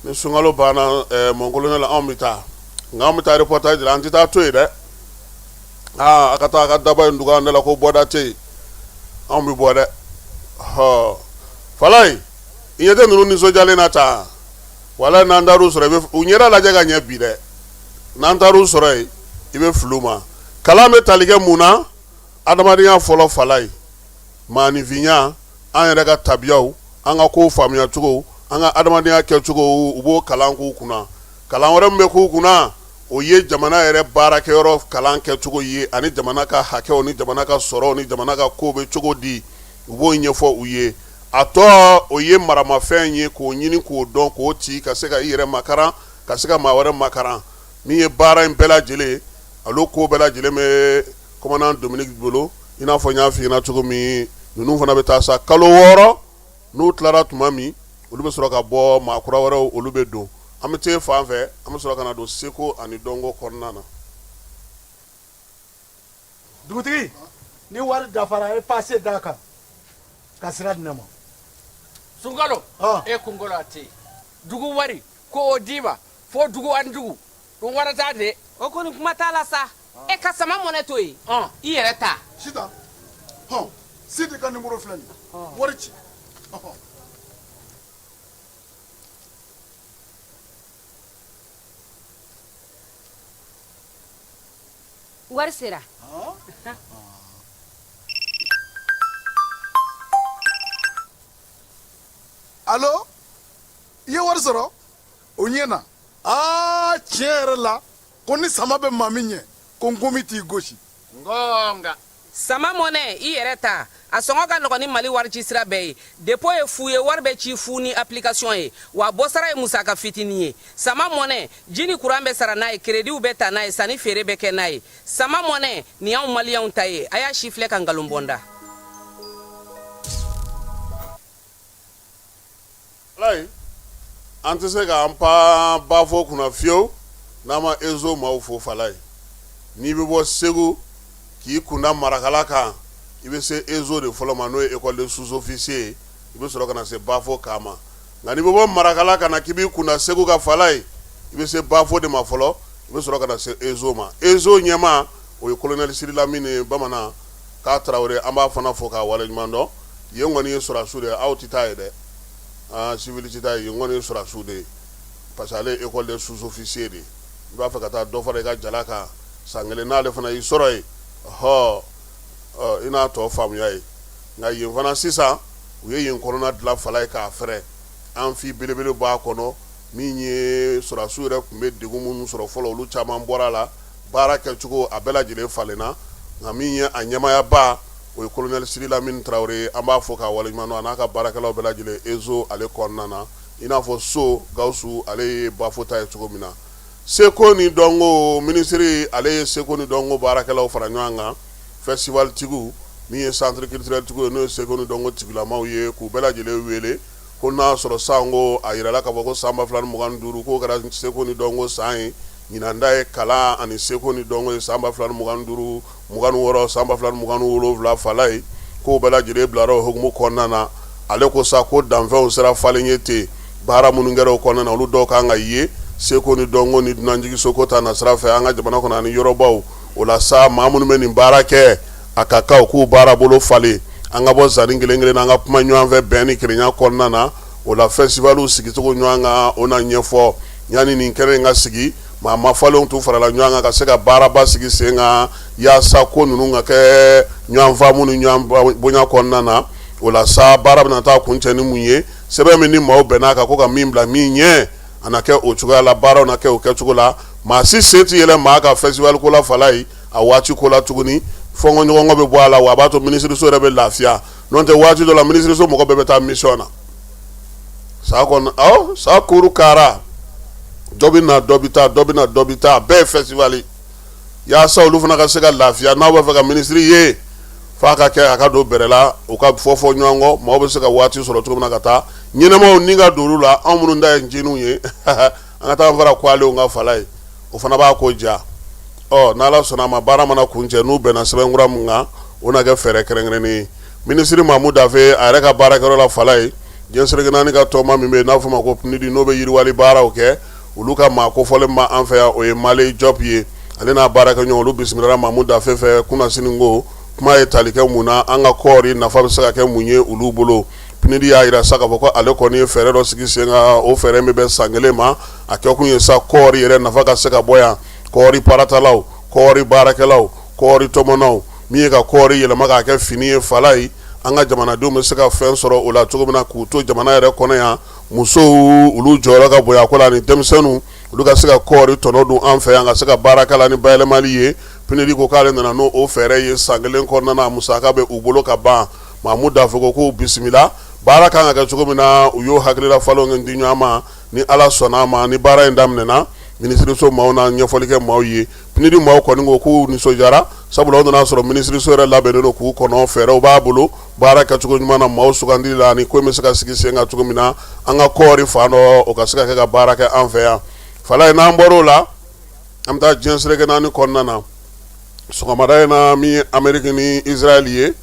ni sunkalo banna, mon colonel, anw bɛ taa, nka anw bɛ taa reportage la, an tɛ taa to yen dɛ. Aa, a ka taa a ka daba in dugu an da la ko bɔda tɛ yen, anw bɛ bɔ dɛ. Hɔ falayi, i ɲɛ tɛ ninnu nisɔndiyalen na tan? Walayi, n'an taar'u sɔrɔ, i bɛ u ɲɛda lajɛ ka ɲɛ bi dɛ. N'an taar'u sɔrɔ yen, i bɛ fili u ma. Kalan bɛ tali kɛ mun na? Adamadenya fɔlɔ falayi. Maaninfinya, an yɛrɛ ka tabiyaw, an ka kow faamuyacogo, an ka adamadenya kɛcogo, u b'o kalan k'u kunna. Kalan wɛrɛ min bɛ k'u kunna, o ye jamana yɛrɛ baarakɛyɔrɔ kalan kɛcogo ye ani jamana ka hakɛw ni jamana ka sɔrɔw ni jamana ka kow bɛ cogo di, u b'o ɲɛfɔ u ye. A tɔ o ye maramafɛn ye k'o ɲini k'o dɔn k'o ci ka se ka i yɛrɛ makaran, ka se ka maa wɛrɛ makaran. Min ye baara in bɛɛ lajɛlen, olu ko bɛɛ lajɛlen bɛ commandant Dominique bolo. I n'a fɔ n y'a f'i ɲɛna cogo min, ninnu fana bɛ taa sa kalo 6, n'u tilara tuma min, olu bɛ sɔrɔ ka bɔ, maa kura wɛrɛw olu bɛ don. An bɛ taa fan fɛ, an bɛ sɔrɔ ka na don seko ani dɔnko kɔnɔna na. Dugutigi, ni wari dafara, e pase d'a kan ka sira di ne ma. Sunkalo, e kunkolo a tɛ dugu wari ko o d'i ma fo dugu ani dugu dun wara t'a de. O kɔni kuma t'a la sa, e ka sama mɔnɛ to yen, i yɛrɛ ta. Sitan, hɔn, Sidi ka nimoro filɛ nin ye, wari ci. Wari sera. Alo, i ye wari sɔrɔ? O ɲɛna. Aa, tiɲɛ yɛrɛ la, ko ni sama bɛ maa min ɲɛ, ko nkomi t'i gosi. Ngonga. Sama mɔnɛ, i yɛrɛ ta. A sɔngɔ ka nɔgɔn ni Mali warici sira bɛɛ ye. Dépôt ye fu ye, wari bɛ ci fu ni application ye, wa bɔsara ye musaka fitinin ye. Sama mɔnɛ, ji ni kuran bɛ sara n'a ye, kerediw bɛ ta n'a ye, sanni feere bɛ kɛ n'a ye. Sama mɔnɛ, nin y'anw maliyɛnw ta ye. A y'a sifilɛ ka nkalon bɔ n da. Alayi, an tɛ se k'an pan Bafo kunna fiyewu n'an ma Ezo maaw fo. Falayi, n'i bɛ bɔ Segu k'i kunda Marakala kan, i bɛ se Ezo de fɔlɔ ma, n'o ye école de sous-officier ye, i bɛ sɔrɔ ka na se Bafo camp ma. Nka n'i bɛ bɔ Marakala ka na k'i b'i kunda Segu kan, Falayi, i bɛ se Bafo de ma fɔlɔ, i bɛ sɔrɔ ka na se Ezo ma. Ezo ɲɛmaa, o ye colonel Sidi Lamini ye, bamanan k'a Tarawele. An b'a fana fo k'a waleɲuman dɔn. Yen kɔni ye sɔrɔdasiw de ye, aw tɛ taa yen dɛ, aa, civil tɛ taa yen. Yen kɔni ye sɔrɔdasiw de ye, parce que ale ye école de sous-officier de ye. I b'a fɛ ka taa dɔ fara i ka jala kan san kelen, n'ale fana y'i sɔrɔ yen, ɔhɔ, i n'a tɔ faamuya ye. Nka yen fana sisan, u ye yen kɔnɔna dilan Falayi k'a fɛrɛ, amphi belebele b'a kɔnɔ. Min ye sɔrɔdasiw yɛrɛ tun bɛ degun minnu sɔrɔ fɔlɔ, olu caman bɔra a la. Baara kɛcogo a bɛɛ lajɛlen falenna. Nka min ye a ɲɛmaayaba, o ye colonel Sidi Lamini Tarawele ye. An b'a fo k'a waleɲuman dɔn, a n'a ka baarakɛlaw bɛɛ lajɛlen Ezo ale kɔnɔna na, i n'a fɔ so Gawusu ale ye Bafo ta ye cogo min na. Seko ni dɔnko minisiri, ale ye seko ni dɔnko baarakɛlaw fara ɲɔgɔn kan, festival tigiw, min ye centre culturel tigiw ye, n'o ye seko ni dɔnko tigilamaw ye, k'u bɛɛ lajɛlen wele ko n'a sɔrɔ sanko a yirala k'a fɔ ko san 2025 k'o kɛra seko ni dɔnko san ye. Ɲinan ta ye kalan ani seko ni dɔnko ye, san 2025, 26, san 2027. Falayi, k'o bɛɛ lajɛlen bilara o hukumu kɔnɔna na. Ale ko sa ko danfɛnw sera falen ye ten, baara minnu kɛra o kɔnɔna na, olu dɔw kan ka ye seko ni dɔnko ni dunanjiginso ta nasira fɛ an ka jamana kɔnɔ ani yɔrɔbaw. O la sa, maa minnu bɛ nin baara kɛ, a ka kan u k'u baara bolo falen. An ka bɔ zanni kelen kelen na, an ka kuma ɲɔgɔn fɛ bɛn ni kelenya kɔnɔna na. O la, festivalw sigicogo ɲɔgɔn kan, o na ɲɛfɔ. Yanni nin kɛnɛ in ka sigi, maa mafalenw tun farala ɲɔgɔn kan ka se ka baaraba sigi sen kan yaasa ko ninnu ka kɛ ɲɔgɔn faamu ni ɲɔgɔn bonya kɔnɔna na. O la sa, baara bɛna taa kuncɛ ni mun ye? Sɛbɛn min ni maaw bɛnn'a kan ko ka min bila min ɲɛ, a na kɛ o cogoya la, baaraw na kɛ o kɛcogo la. Maa si sen tɛ yɛlɛ maa ka festival ko la Falayi, a waati ko la tuguni. Fɔnkɔɲɔgɔnkɔ bɛ bɔ a la, wa a b'a to minisiriso yɛrɛ bɛ lafiya. N'o tɛ, waati dɔ la, minisiriso mɔgɔ bɛɛ bɛ taa mission na sa kɔnɔ, awɔ, sa kuru kara, dɔ bɛ na, dɔ bɛ taa, dɔ bɛ na, dɔ bɛ taa, bɛɛ ye festival yaasa olu fana ka se ka lafiya. N'aw b'a fɛ ka minisiri ye, f'a ka kɛ a ka don bɛrɛ la, u ka fɔ fɔ ɲɔgɔn kɔ, maaw bɛ se ka waati sɔrɔ cogo min na ka taa ɲɛnɛmaw ni ka don olu la. Anw minnu ta ye ncininw ye, an ka taa an fara kwalew kan Falayi, o fana b'a ko diya. Ɔ, n'Ala sɔnna a ma, baara mana kuncɛ, n'u bɛnna sɛbɛnkura min kan, o na kɛ fɛɛrɛ kɛrɛnkɛrɛnnen ye. Minisiri Mamu Dafe a yɛrɛ ka baarakɛyɔrɔ la Falayi, diɲɛ seleke naani ka tɔnba min bɛ yen n'a fɔ ma ko PNUD, n'o bɛ yiriwali baaraw kɛ, olu ka maa kofɔlen ma an fɛ yan, o ye Male Jɔp ye. Ale n'a baarakɛɲɔgɔn, olu bisimilala Mamu Dafe fɛ kunasini. Ko kuma ye tali kɛ mun na? An ka kɔɔri nafa bɛ se ka kɛ mun ye olu bolo? PNUD y'a jira sa k'a fɔ ko ale kɔni ye fɛɛrɛ dɔ sigi sen kan. O fɛɛrɛ min bɛ san kelen ma, a kɛkun ye sa kɔɔri yɛrɛ nafa ka se ka bɔ yan, kɔɔri paratalaw, kɔɔri baarakɛlaw, kɔɔri tɔmɔnaw, min ye ka kɔɔri yɛlɛma k'a kɛ fini ye Falayi. An ka jamanadenw bɛ se ka fɛn sɔrɔ o la cogo min na k'u to jamana yɛrɛ kɔnɔ yan. Musow, olu jɔyɔrɔ ka bonya ko la, ani denmisɛnninw, olu ka se ka kɔɔri tɔnɔ dun an fɛ yan, ka se ka baara k'a la ni bayɛlɛmali ye. PNUD ko k'ale nana n'o fɛɛrɛ ye san kelen kɔnɔna na, musaka bɛ u bolo ka ban. Mamu Daffé ko k'u bisimila. Baara kan ka kɛ cogo min na, u y'o hakilila falenw di ɲɔgɔn ma. Ni Ala sɔnna a ma, ni baara in daminɛna, minisiriso maaw na ɲɛfɔli kɛ maaw ye. PNUD maaw kɔni ko k'u nisɔndiyara, sabula u nana sɔrɔ minisiriso yɛrɛ labɛnnen don k'u kɔnɔ, fɛɛrɛw b'a bolo baara kɛcogo ɲuman na, maaw sugandili la, ani ko in bɛ se ka sigi sen kan cogo min na, an ka kɔɔri fan dɔ, o ka se ka kɛ ka baara kɛ an fɛ yan. Falaye, n'an bɔr'o la, an bɛ taa diɲɛ seleke naani kɔnɔna na. Sɔgɔmada in na, min ye Ameriki ni Israɛl ye,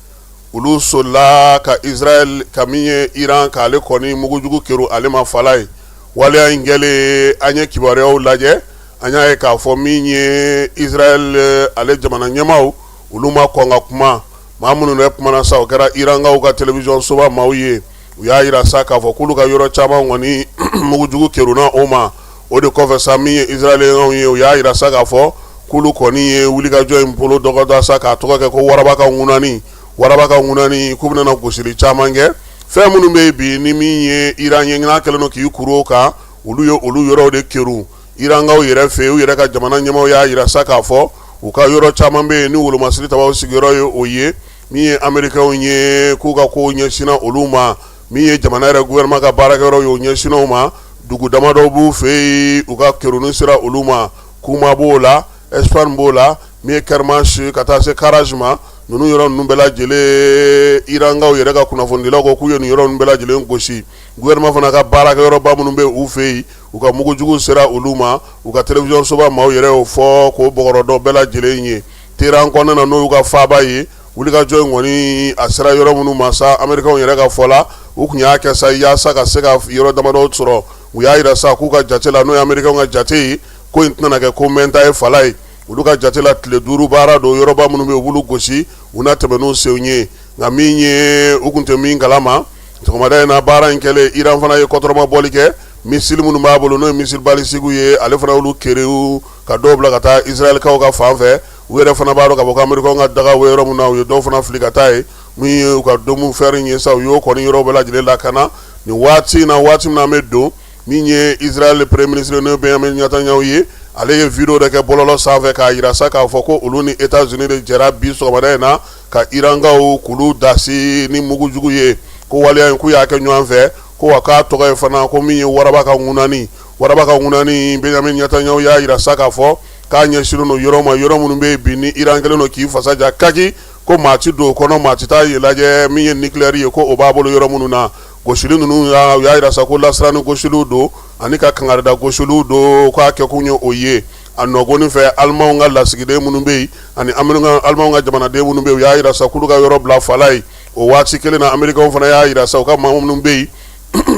olu solila ka Israël ka min ye Iran k'ale kɔni mugujugu kerun ale ma. Falaye, waleya in kɛlen, an ye kibaruyaw lajɛ, an y'a ye k'a fɔ min ye Israël ale jamana ɲɛmaaw, olu ma kɔn ka kuma. Maa minnu yɛrɛ kumana sa, o kɛra Irankaw ka télévision soba maaw ye. U y'a jira sa k'a fɔ k'olu ka yɔrɔ caman kɔni mugujugu kerunna o ma. O de kɔfɛ sa, min ye Israɛlkaw ye, u y'a jira sa k'a fɔ k'olu kɔni ye wulikajɔ in bolo dɔgɔda sa, k'a tɔgɔ kɛ ko waraba ka ŋunani, waraba ka ŋunani, k'u bɛna gosili caman kɛ. Fɛn minnu bɛ yen bi ni min ye Iran ye, n'a kɛlen don k'i kuru o kan, olu ye olu yɔrɔw de kerun. Irankaw yɛrɛ fɛ, u yɛrɛ ka jamana ɲɛmaaw y'a jira sa k'a fɔ u ka yɔrɔ caman bɛ yen ni wolomasiri tabaw sigiyɔrɔ ye, o ye min ye Amerikɛnw ye, k'u ka kow ɲɛsinna olu ma. Min ye jamana yɛrɛ gouvernement ka baarakɛyɔrɔ ye, o ɲɛsinna o ma. Dugu damadɔ b'u fɛ yen, u ka kerunni sera olu ma. Kuma b'o la, Espagne b'o la, min ye Kermanche ka taa se Karaj ma, ninnu yɔrɔ ninnu bɛɛ lajɛlen, Irankaw yɛrɛ ka kunnafonidilaw ko k'u ye nin yɔrɔ ninnu bɛɛ lajɛlen gosi. Gouvernement fana ka baarakɛyɔrɔba minnu bɛ u fɛ yen, u ka mugujugu sera olu ma. U ka télévision soba maaw yɛrɛ y'o fɔ k'o bɔgɔrɔdɔ bɛɛ lajɛlen ye. Téhéran kɔnɔna na, n'o y'u ka faaba ye, wulikajɔ in kɔni a sera yɔrɔ minnu ma sa, Amerikɛnw yɛrɛ ka fɔ la, u tun y'a kɛ sa yaasa ka se ka yɔrɔ damadɔ sɔrɔ. U y'a jira sa k'u ka jate la, n'o ye Amerikɛnw ka jate ye, ko in tɛna kɛ ko mɛnta ye. Falaye, olu ka jate la, tile 5 baara don. Yɔrɔba minnu bɛ yen, u b'olu gosi, u na tɛmɛ n'u senw ye. Nka min ye, u tun tɛ min kalama, sɔgɔmada in na, baara in kɛlen, Iran fana ye kɔtɔrɔmabɔli kɛ. Missile minnu b'a bolo, n'o ye missile balistiquew ye, ale fana y'olu kerew ka dɔw bila ka taa Israɛlkaw ka fan fɛ. U yɛrɛ fana b'a dɔn k'a fɔ ko Amerikɛnw ka daga bɛ yɔrɔ min na, u ye dɔw fana fili ka taa yen. Min ye u ka dôme fer in ye sa, u y'o kɔni yɔrɔ bɛɛ lajɛlen lakana nin waati in na. Waati min na an bɛ don, min ye Israël premier ministre, n'o ye Benjamin Netanyahu ye, ale ye vidéo dɔ kɛ bɔlɔlɔ sanfɛ k'a jira sa k'a fɔ ko olu ni États-Unis de jɛra bi sɔgɔmada in na ka Irankaw k'olu dasi ni mugujugu ye, ko waleya in k'u y'a kɛ ɲɔgɔn fɛ, ko wa k'a tɔgɔ ye fana ko min ye waraba ka ŋunani, waraba ka ŋunani. Benjamin Netanyahu y'a jira sa k'a fɔ k'a ɲɛsinnen don yɔrɔ ma, yɔrɔ minnu bɛ yen bi ni Iran kɛlen don k'i fasa ja kaki, ko maa ti don o kɔnɔ, maa ti taa yen lajɛ. Min ye nucléaire ye, ko o b'a bolo yɔrɔ minnu na, gosili ninnu, u y'a jira sa ko lasiranni gosiliw don ani ka kangarida gosiliw don, k'a kɛkun ye o ye. A nɔgɔnin fɛ, Alimanw ka lasigiden minnu bɛ yen ani Alimanw ka jamanaden minnu bɛ yen, u y'a jira sa k'olu ka yɔrɔ bila. Falaye, o waati kelen na, Amerikɛnw fana y'a jira sa u ka maa minnu bɛ yen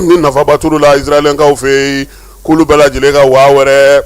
ni nafaba t'olu la Israɛlɛnkaw fɛ yen, k'olu bɛɛ lajɛlen ka waa wɛrɛ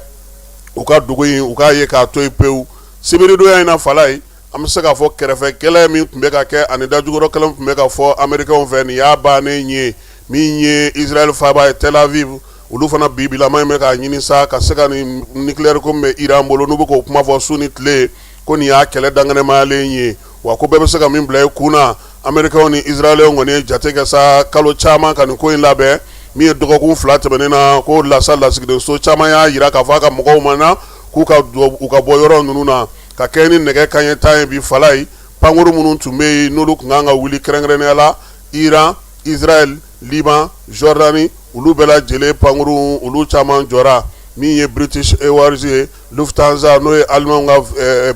u ka dugu in, u k'a ye k'a to yen pewu. Sibiridonya in na, Falaye, an bɛ se k'a fɔ kɛrɛfɛ kɛlɛ min tun bɛ ka kɛ ani dajukɔrɔ kɛlɛ min tun bɛ ka fɔ Amerikɛnw fɛ, nin y'a bannen ye. Min ye Israël faaba ye, Tel Aviv, olu fana bibilama in bɛ k'a ɲini sa ka se ka nin nucléaire ko min bɛ Iran bolo, n'u bɛ k'o kuma fɔ su ni tile, ko nin y'a kɛlɛ dankɛnɛmayalen ye, wa ko bɛɛ bɛ se ka min bila i kun na. Amerikɛnw ni Israɛlɛnw kɔni ye jate kɛ sa kalo caman ka nin ko in labɛn. Min ye dɔgɔkun 2 tɛmɛnen na, ko lasa lasigidenso caman y'a jira k'a fɔ a ka mɔgɔw ma na k'u ka u ka bɔ yɔrɔ ninnu na. Ka kɛ ni nɛgɛ kanɲɛ 10 ye bi, Falaye, pankuru minnu tun bɛ yen, n'olu tun kan ka wuli, kɛrɛnkɛrɛnnenya la Iran, Israël, Liban, Jordanie, olu bɛɛ lajɛlen pankuru, olu caman jɔra. Min ye British Airways ye, Lufthansa, n'o ye Alimanw ka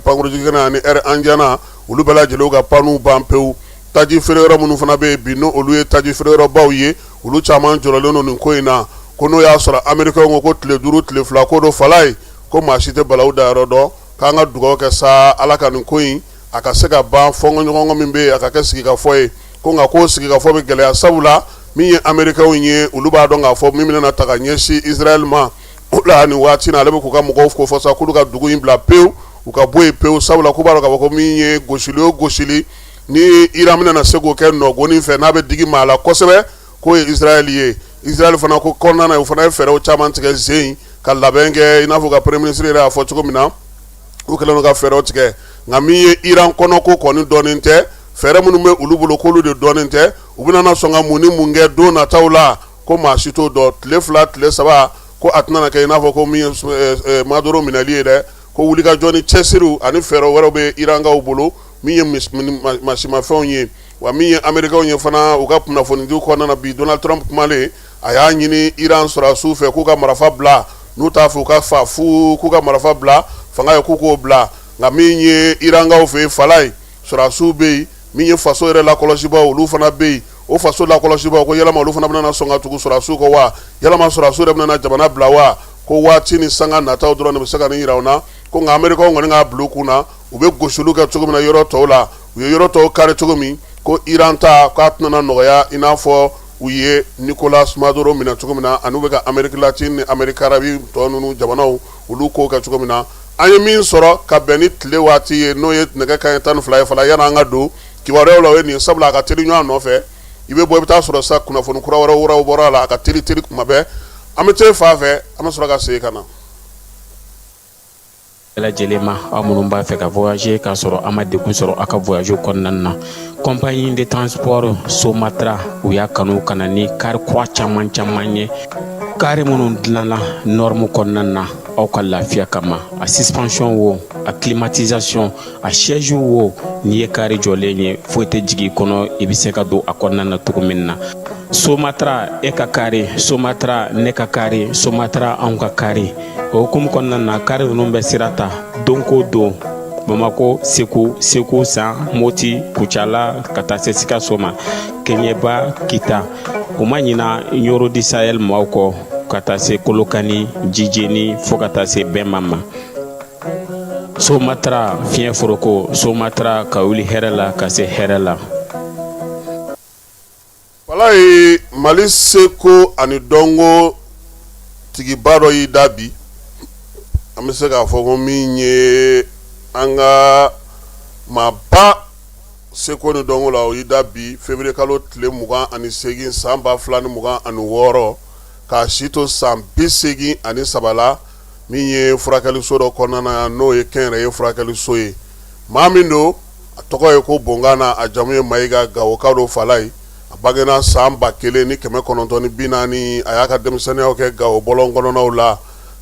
pankurunjigikɛnɛ, ani Air Indiana, olu bɛɛ lajɛlen ka panw ban pewu. Taji feere yɔrɔ minnu fana bɛ yen bi, n'o olu ye taji feere yɔrɔbaw ye, olu caman jɔrɔlen don nin ko in na, ko n'o y'a sɔrɔ Amerikɛnw ko tile 5 tile 2 ko don. Falaye, ko maa si tɛ balawu da yɔrɔ dɔn. K'an ka dugawu kɛ sa, Ala ka nin ko in a ka se ka ban, fɔnkɔɲɔgɔnkɔ min bɛ yen, a ka kɛ sigikafɔ ye. Ko nka ko sigikafɔ bɛ gɛlɛya, sabula min ye Amerikɛnw ye, olu b'a dɔn k'a fɔ min bɛna ta ka ɲɛsin Israël ma o la nin waati na, ale bɛ k'u ka mɔgɔw ko fɔ sa k'olu ka dugu in bila pewu, u ka bɔ yen pewu, sabula k'u b'a dɔn k'a fɔ ko min ye gosili o gosili ni Iran bɛna se k'o kɛ nɔgɔnin fɛ, n'a bɛ digi maa la kosɛbɛ, k'o ye Israël ye. Israël fana ko kɔnɔna na, u fana ye fɛɛrɛw caman tigɛ zen ka labɛn kɛ, i n'a fɔ ka premier ministre yɛrɛ y'a fɔ cogo min na, u kɛlen don ka fɛɛrɛw tigɛ. Nka min ye Iran kɔnɔ ko kɔni dɔnnen tɛ. Fɛɛrɛ minnu bɛ olu bolo, k'olu de dɔnnen tɛ. U bɛna na sɔn ka mun ni mun kɛ don nataw la, ko maa si t'o dɔn. Tile 2, tile 3, ko a tɛna kɛ i n'a fɔ ko min ye Maduro minɛli ye dɛ. Ko wulikajɔ ni cɛsiriw ani fɛɛrɛ wɛrɛw bɛ Irankaw bolo, min ye masimafɛnw ye. Wa min ye Amerikaw ye fana, u ka kunnafonidiw kɔnɔna na bi, Donald Trump kumalen, a y'a ɲini Iran sɔrɔdasiw fɛ k'u ka marifa bila, n'u t'a fɛ u ka fa fu, k'u ka marifa bila fanga ye, k'u k'o bila. Nka min ye Irankaw fɛ yen, Falaye, sɔrɔdasiw bɛ yen, min ye faso yɛrɛ lakɔlɔsibaaw, olu fana bɛ yen. O faso lakɔlɔsibaaw ko yalama olu fana bɛna sɔn ka tugu sɔrɔdasiw kɔ wa? Yalama sɔrɔdasiw yɛrɛ bɛna jamana bila wa? Ko waati ni sanga nataw dɔrɔn de bɛ se ka nin jira u na. Ko nka Amerikaw kɔni k'a bila u kun na, u bɛ gosiliw kɛ cogo min na yɔrɔ tɔw la, u ye yɔrɔ tɔw kari cogo min, ko Iran ta k'a tɛna nɔgɔya i n'a fɔ u ye Nicolas Maduro minɛ cogo min na, ani u bɛ ka Amérique latine ni Amérique Caraïbe tɔ ninnu jamanaw olu ko kɛ cogo min na. An ye min sɔrɔ ka bɛn ni tile waati ye, n'o ye nɛgɛ kanɲɛ 12 ye, Fala, yanni an ka don kibaruyaw la, o ye nin ye, sabula a ka teli ɲɔgɔn nɔfɛ. I bɛ bɔ, i bɛ taa sɔrɔ sa kunnafoni kura wɛrɛw bɔra a la. A ka teli teli kuma bɛɛ. An bɛ taa fan fɛ, an bɛ sɔrɔ ka segin ka na. Bɛɛ lajɛlen ma, aw minnu b'a fɛ ka voyager k'a sɔrɔ a ma degun sɔrɔ aw ka voyage kɔnɔna na, compagnie de transport Somatra, u y'a kanu ka na ni kari kura caman caman ye, kari minnu dilanna norme kɔnɔna na aw ka lafiya kama. A suspension wo, a climatisation, a siège wo, n'i ye kari jɔlen ye, foyi tɛ jigin i kɔnɔ, i bɛ se ka don a kɔnɔna na cogo min na. Somatra, e ka kari Somatra, ne ka kari Somatra, anw ka kari. O hukumu kɔnɔna na, kari ninnu bɛ sira ta don ko don Bamako, Segu, Segu San, Moti, Kucala, ka taa se Sikaso ma, Keɲeba, Kita. U ma ɲina Ɲoro du Sahel maaw kɔ, ka taa se Kolokani, Jijeni, fo ka taa se Bɛnma ma. Somatra, fiɲɛ foroko Somatra, ka wuli hɛrɛ la ka se hɛrɛ la. Walayi, Mali seko ani dɔnko tigiba dɔ y'i da bi. An bɛ se k'a fɔ ko min ye an ka maaba seko ni dɔnko la, o y'i da bi, février kalo tile 28, san 2026, k'a si to san 83 la, min ye furakɛliso dɔ kɔnɔna na, n'o ye kɛnyɛrɛye furakɛliso ye. Maa min don, a tɔgɔ ye ko Bongana, a jamu ye Mayiga, Gawoka don. Falaye, a bangena san 1940. A y'a ka denmisɛnninyaw kɛ Gawo bɔlɔn kɔnɔnaw la.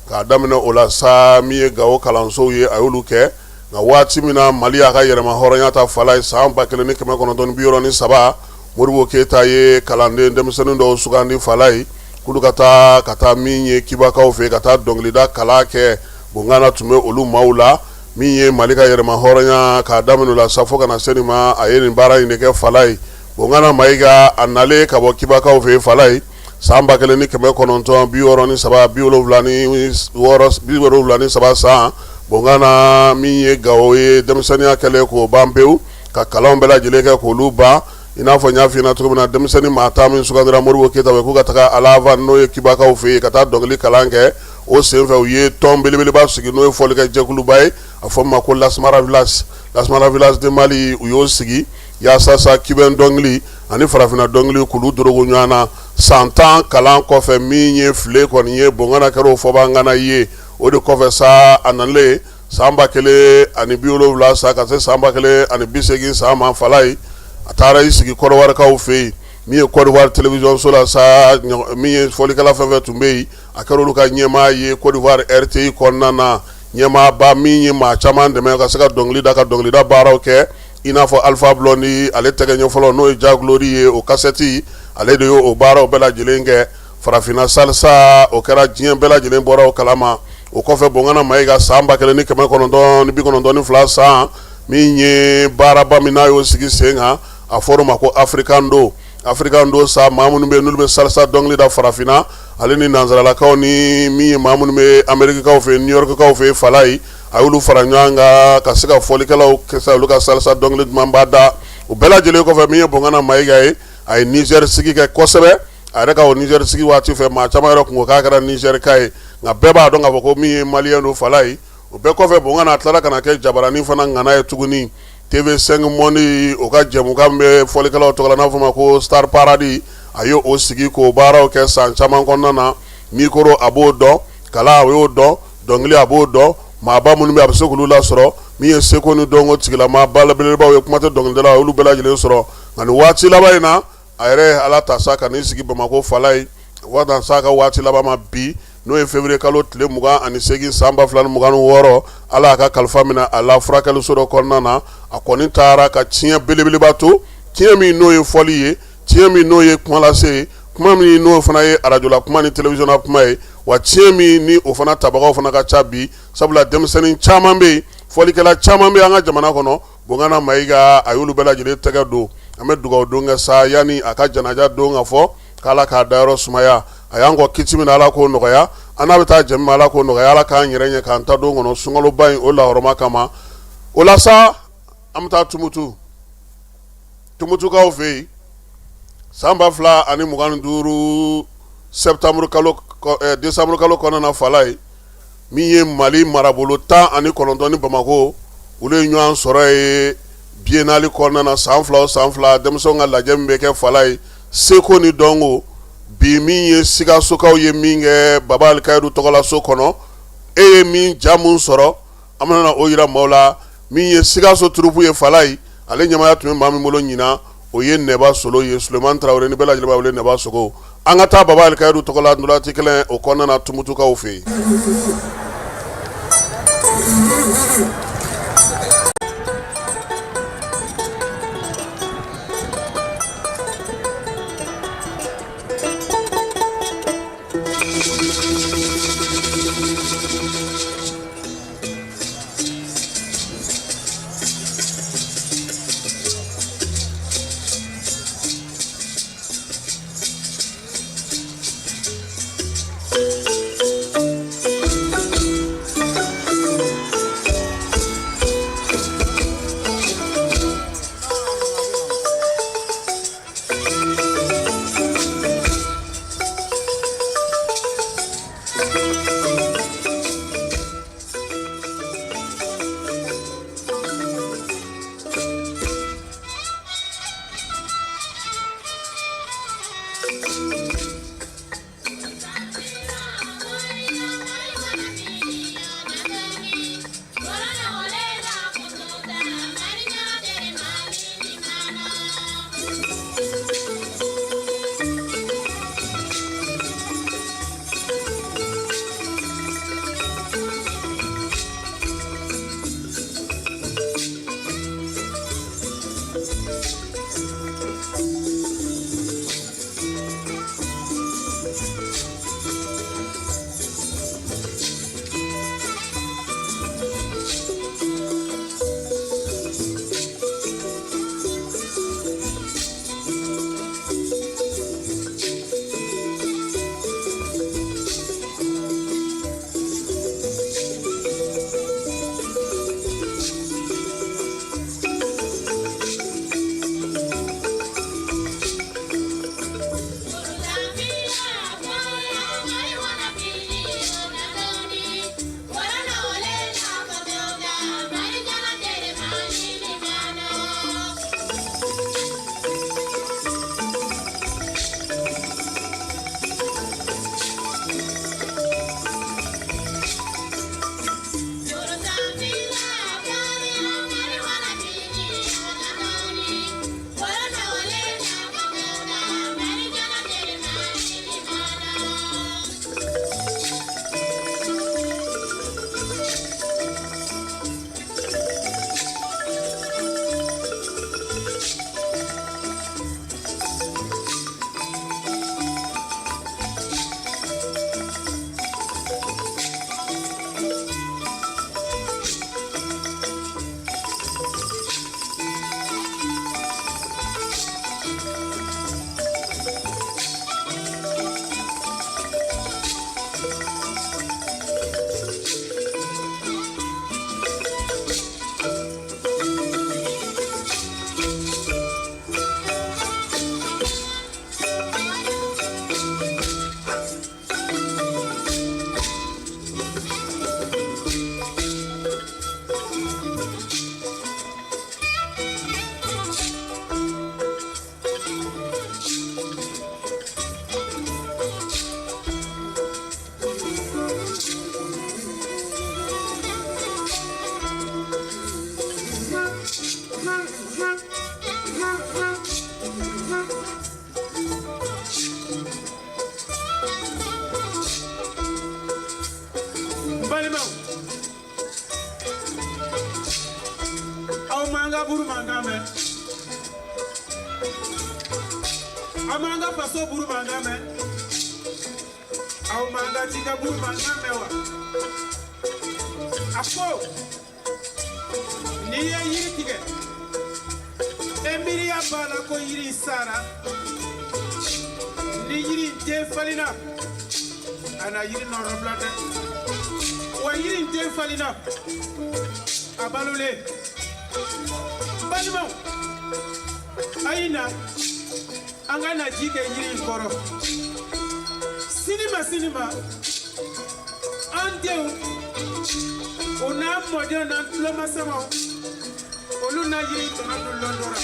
K'a daminɛ o la sa, min ye Gawo kalansow ye, a y'olu kɛ. Nka waati min na Mali y'a ka yɛrɛma hɔrɔnya ta, Falaye, san 1963, Modibo Keyita ye kalanden denmisɛnnin dɔw sugandi, Falaye, k'olu ka taa ka taa min ye Kibakaw fɛ, ka taa dɔnkilida kalan kɛ. Bongana tun bɛ olu maaw la. Min ye Mali ka yɛrɛma hɔrɔnya, k'a daminɛ o la sa fo ka na se nin ma, a ye nin baara in de kɛ. Falaye, Bongana Mayiga, a nalen ka bɔ Kibakaw fɛ, Falaye, san 1963, 76, 73 san, Bongana min ye Gawo ye denmisɛnninya kɛlen k'o ban pewu, ka kalanw bɛɛ lajɛlen kɛ k'olu ban, i n'a fɔ n y'a f'i ɲɛna cogo min na, denmisɛnnin maa 10 min sugandira Modibo Keyita fɛ k'u ka taga à La Havane, n'o ye Kibakaw fɛ yen, ka taa dɔnkili kalan kɛ. O senfɛ, u ye tɔn belebeleba sigi, n'o ye fɔlikɛ jɛkuluba ye, a fɔ min ma ko Las Maravillas, Las Maravillas de Mali. U y'o sigi yaasa sa cubain dɔnkili ani farafinna dɔnkili k'olu dorogo ɲɔgɔn na. San 10 kalan kɔfɛ, min ye file kɔni ye, Bongana kɛra o fɔbangana ye. O de kɔfɛ sa, a nalen san 1070 san ka se san 1080 san ma, Falaye, a taara i sigi Kɔdiwarikaw fɛ yen, min ye Côte d'Ivoire télévision so la sa, min ye fɔlikɛla fɛn fɛn tun bɛ yen, a kɛra olu ka ɲɛmaa ye Côte d'Ivoire RTI kɔnɔna na, ɲɛmaaba min ye maa caman dɛmɛ ka se ka dɔnkili da, ka dɔnkilida baaraw kɛ, i n'a fɔ Alpha Blondy, ale tɛgɛ ɲɛ fɔlɔ, n'o ye Jah Glory ye, o kasɛti, ale de y'o baaraw bɛɛ lajɛlen kɛ. Farafinna salsa, o kɛra diɲɛ bɛɛ lajɛlen bɔra o kalama. O kɔfɛ, Bongana Mayiga, san 1992 san, min ye baaraba min n'a y'o sigi sen kan, a fɔra o ma ko Africando. Africando sa, maa minnu bɛ n'olu bɛ salsa dɔnkili da farafinna, ale ni nansaralakaw ni min ye maa minnu bɛ Amerikikaw fɛ, New Yorkkaw fɛ, Falaye, a y'olu fara ɲɔgɔn kan ka se ka fɔlikɛlaw kɛ olu ka salsa dɔnkili dumanba da. O bɛɛ lajɛlen kɔfɛ, min ye Bongana Mayiga ye, a ye Niger sigi kɛ kosɛbɛ. A yɛrɛ ka o Niger sigi waati fɛ, maa caman yɛrɛ kun ko k'a kɛra Niger ka ye, nka bɛɛ b'a dɔn k'a fɔ ko min ye malien don, Falaye. O bɛɛ kɔfɛ, Bongana a tilala ka na kɛ jabaranin fana ŋana ye tuguni. TV5 Monde, o ka jɛmukan bɛ fɔlikɛlaw tɔgɔ la, n'a fɔ ma ko Star Paradis, a ye o sigi k'o baaraw kɛ san caman kɔnɔna na. Micro, a b'o dɔn, kala, a y'o dɔn, dɔnkili, a b'o dɔn. Maaba minnu bɛ, a bɛ se k'olu lasɔrɔ. Min ye seko ni dɔnko tigilama belebelebaw ye, kuma tɛ dɔnkilidalaw, olu bɛɛ lajɛlen sɔrɔ. Nka nin waati laban in na, a yɛrɛ ye Ala ta sa ka n'i sigi Bamakɔ Falayi, wa sa ka waati laban ma bi, n'o ye février kalo tile 28 san 2026. Ala y'a ka kalifa minɛ a la furakɛliso dɔ kɔnɔna na. A kɔni taara ka tiɲɛ belebeleba to, tiɲɛ min n'o ye fɔli ye, tiɲɛ min n'o ye kumalase ye, kuma min n'o fana ye arajola kuma ni télévision na kuma ye, wa tiɲɛ min ni o fana tabagaw fana ka ca bi, sabula denmisɛnnin caman bɛ yen, fɔlikɛla caman bɛ an ka jamana kɔnɔ. Bongana Mayiga, a y'olu bɛɛ lajɛlen tɛgɛ don. An bɛ dugawu don kɛ sa yanni a ka janaja don ka fɔ k'Ala k'a dayɔrɔ sumaya. A y'an kɔ kiti min na, Ala k'o nɔgɔya. An n'a bɛ taa jɛ min ma, Ala k'o nɔgɔya. Ala k'an yɛrɛ ɲɛ k'an ta don kɔnɔ sunkaloba in o lahɔrɔma kama. O la sa, an bɛ taa Tumutu, Tumutukaw fɛ yen. San 2025 septembre kalo, décembre kalo kɔnɔna na, Falayi, min ye Mali marabolo 19 ni Bamakɔ, olu ye ɲɔgɔn sɔrɔ ye biennale kɔnɔna na. San 2 o san 2, denmisɛnw ka lajɛ min bɛ kɛ Falayi, seko ni dɔnko. Bi min ye Sikasokaw ye min kɛ Baba Alikayiru tɔgɔlaso kɔnɔ, e ye min ja mun sɔrɔ, an bɛna o jira maaw la. Min ye Sikaso troupe ye Falayi, ale ɲɛmaaya tun bɛ maa min bolo ɲinan, o ye Nɛba Solo ye, Suleman Tarawele, ni bɛɛ lajɛlen b'a wele Nɛba Sogo. An ka taa Baba Alikayiru tɔgɔla ntolaci kɛnɛ o kɔnɔna na, Tumutukaw fɛ yen. buru mankan mɛn aw m'an ka faso buru mankan mɛn aw m'an ka cikɛ buru mankan mɛn wa a ko n'i ye yiri tigɛ e miiriya b'a la ko yiri sara ni yiri den falenna a na yiri nɔrɔbila dɛ wa yiri in den falenna a balolen balimaw a ye na an ka na ji kɛ yiri in kɔrɔ sini ma sini ma an denw o n'an mɔdenw n'an tulomasamaw olu na yiri tɔnɔ dun lon dɔ la.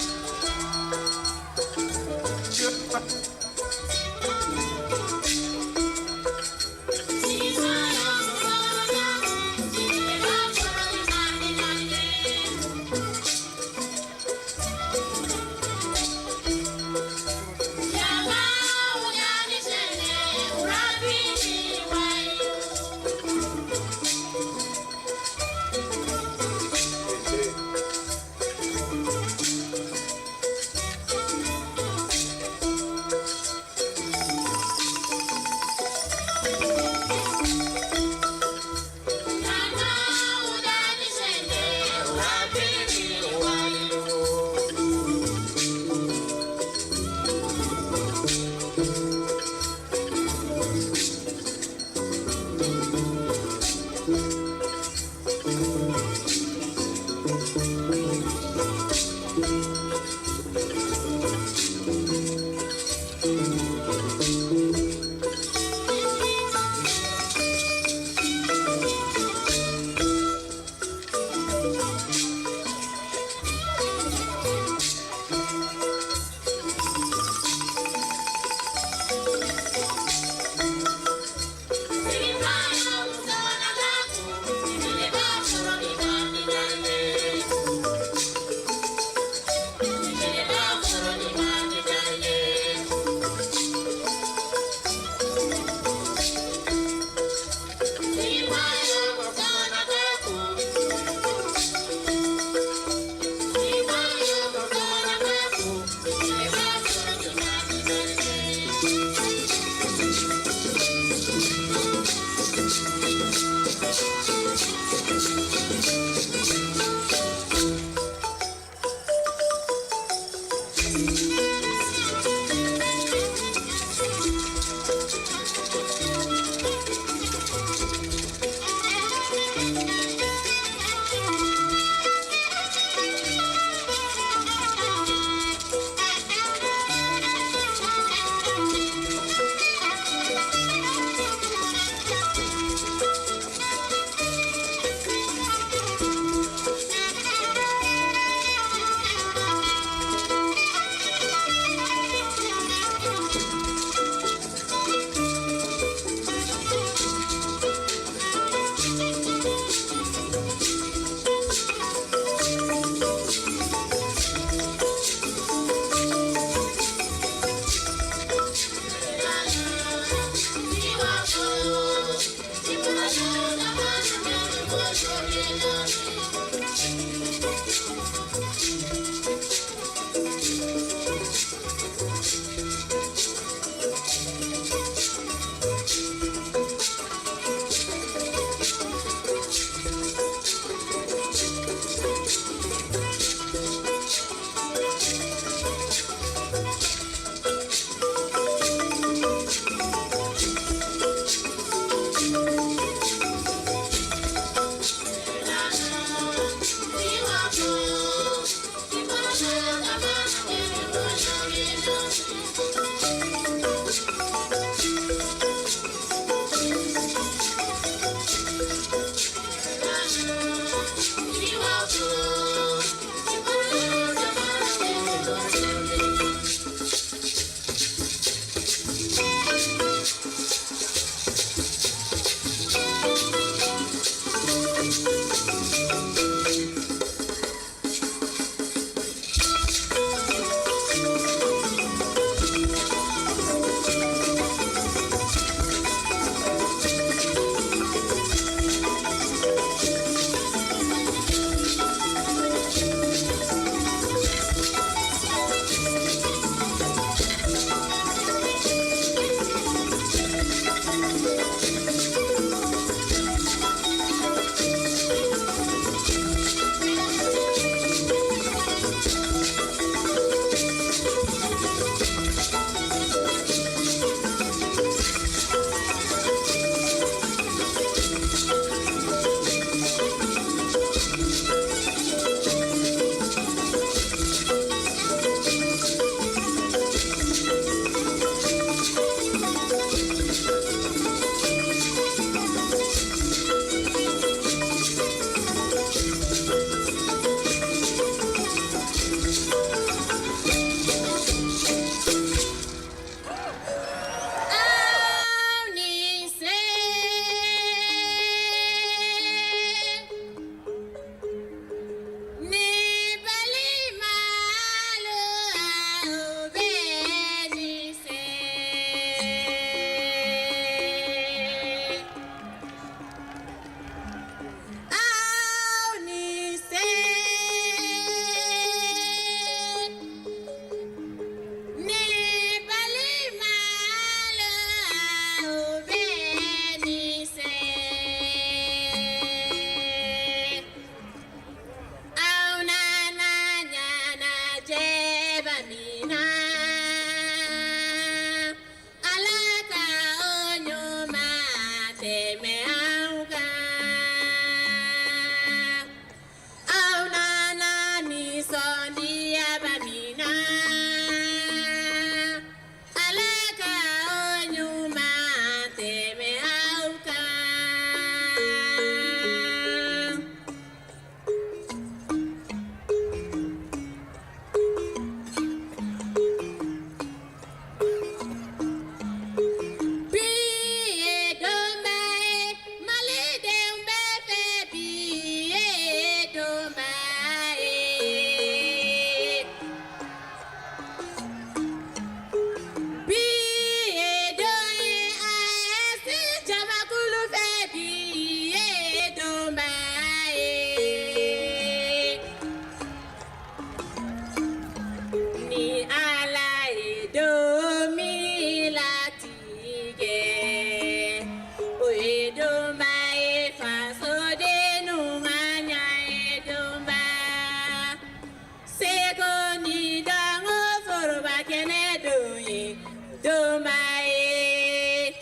donba ye.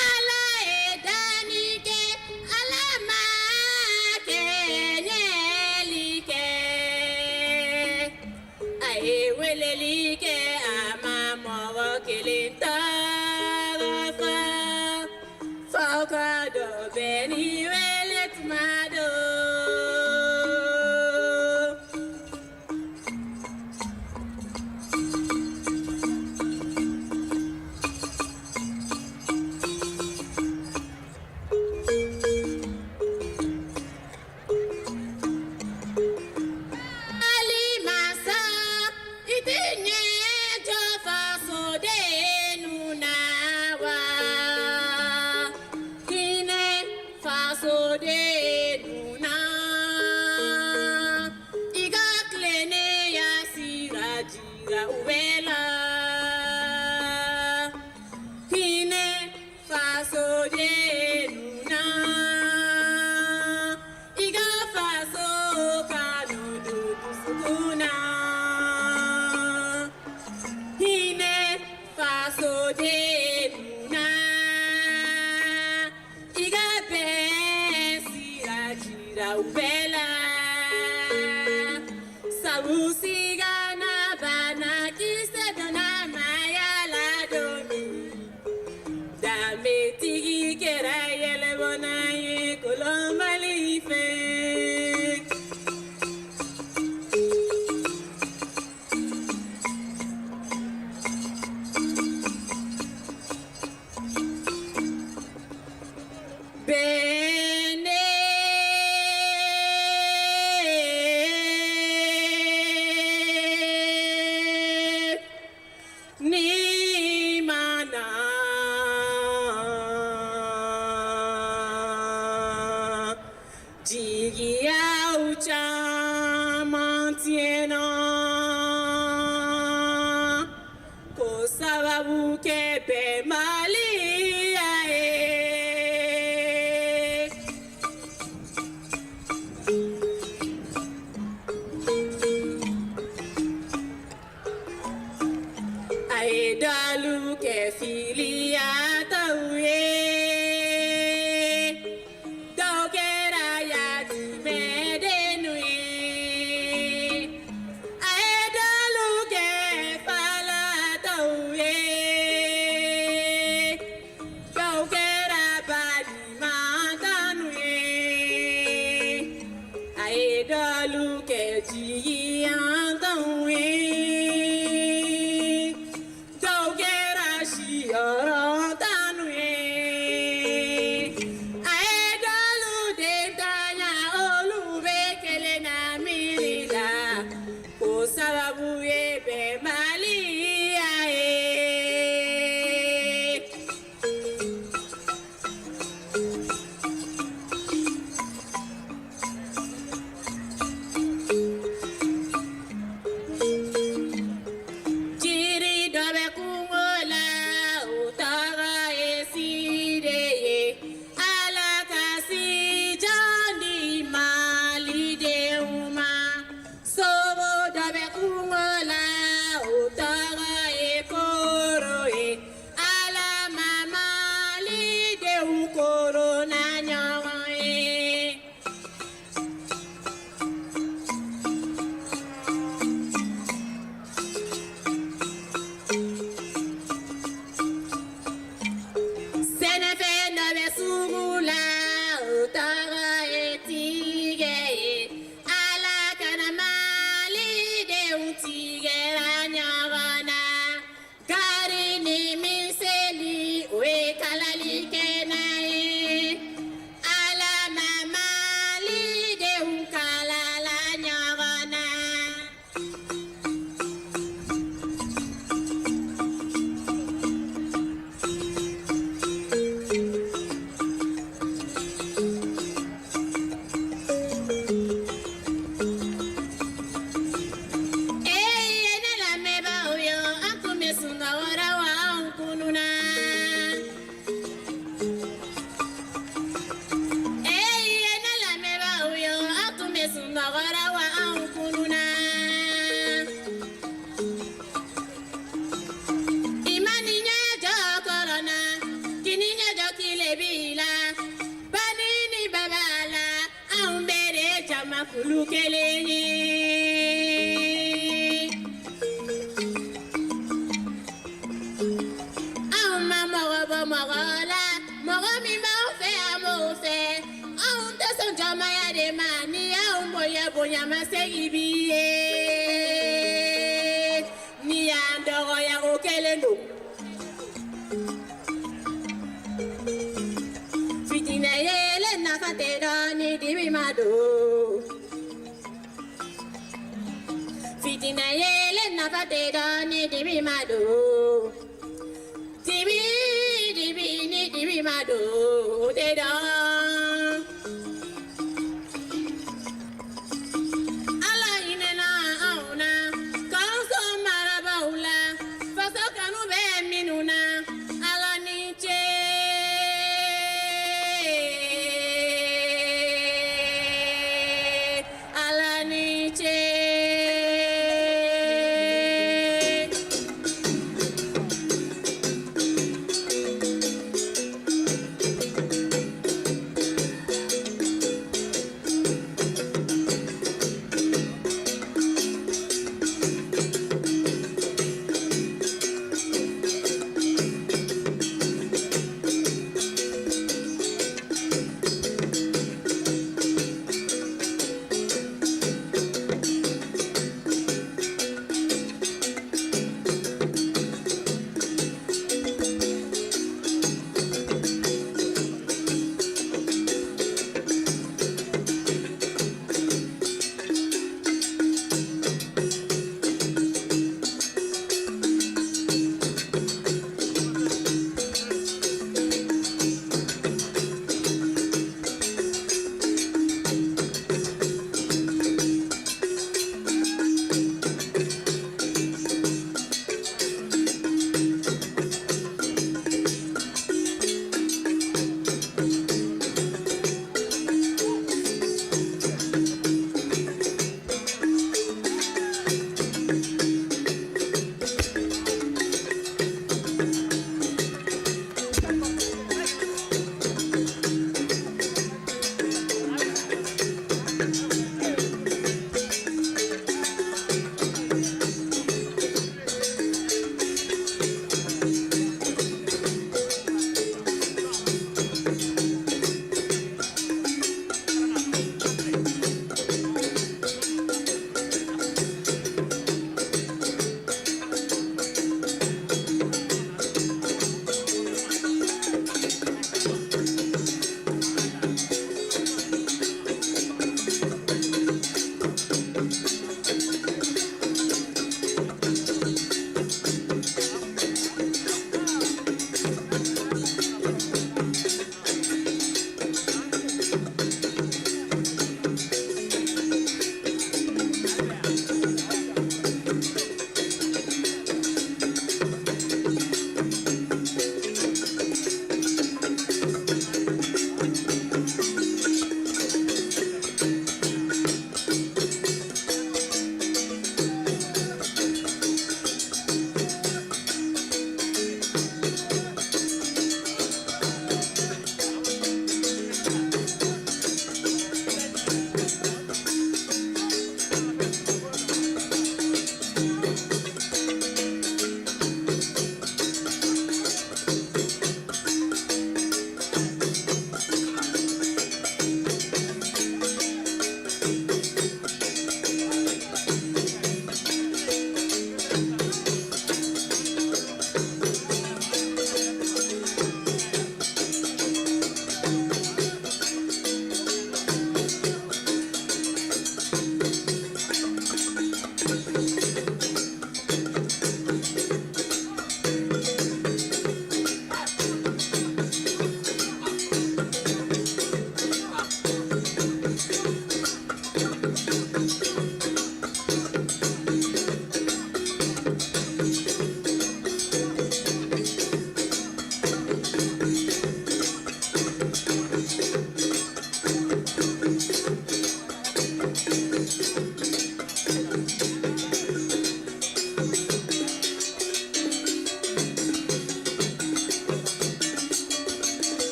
Ala ye danni kɛ, Ala ma kɛɲɛli kɛ. A ye weleli kɛ, a ma mɔgɔ kelen tɔgɔ fɔ. Fo ka dɔ bɛɛ n'i wele tuma don. Mali masa, i tɛ ɲɛ jɔ fasodennu na wa? Hinɛ fasodennu na. I ka tilennenya sira jira u bɛɛ la. Hinɛ fasodennu na. I ka faso kanu don dusukun na. Hinɛ fasodennu na. I ka bɛn sira jira u bɛɛ la. Sabu sigana banakisɛ donna maaya la don min. Danbetigi kɛra yɛlɛbɔnna ye kolonbali fɛ. Bɛnɛ ni mana jigiyaw caman tiɲɛna k'o sababu kɛ bɛnbaliya ye. A ye dɔlu kɛ filiyataw ye, dɔw kɛra yatimɛdennu ye. A ye dɔlu kɛ falatɔw ye, dɔw kɛra balimantanu ye. A ye dɔlu kɛ jigiyantanw ye, dɔw kɛra siyɔrɔntanu ye. A ye dɔlu dentanya, olu bɛ kelen na miiri la, k'o sababu ye bɛnbaliya ye. dibi ye n'i y'an dɔgɔya o kelen don fitinɛ yeelen nafa tɛ dɔn ni dibi ma don fitinɛ yeelen nafa tɛ dɔn ni dibi ma don dibi dibi ni dibi ma don o tɛ dɔn. Ala hinɛna anw na k'anw sɔn marabaaw la faso kanu bɛ minnu na Ala ni ce. Ala ni ce.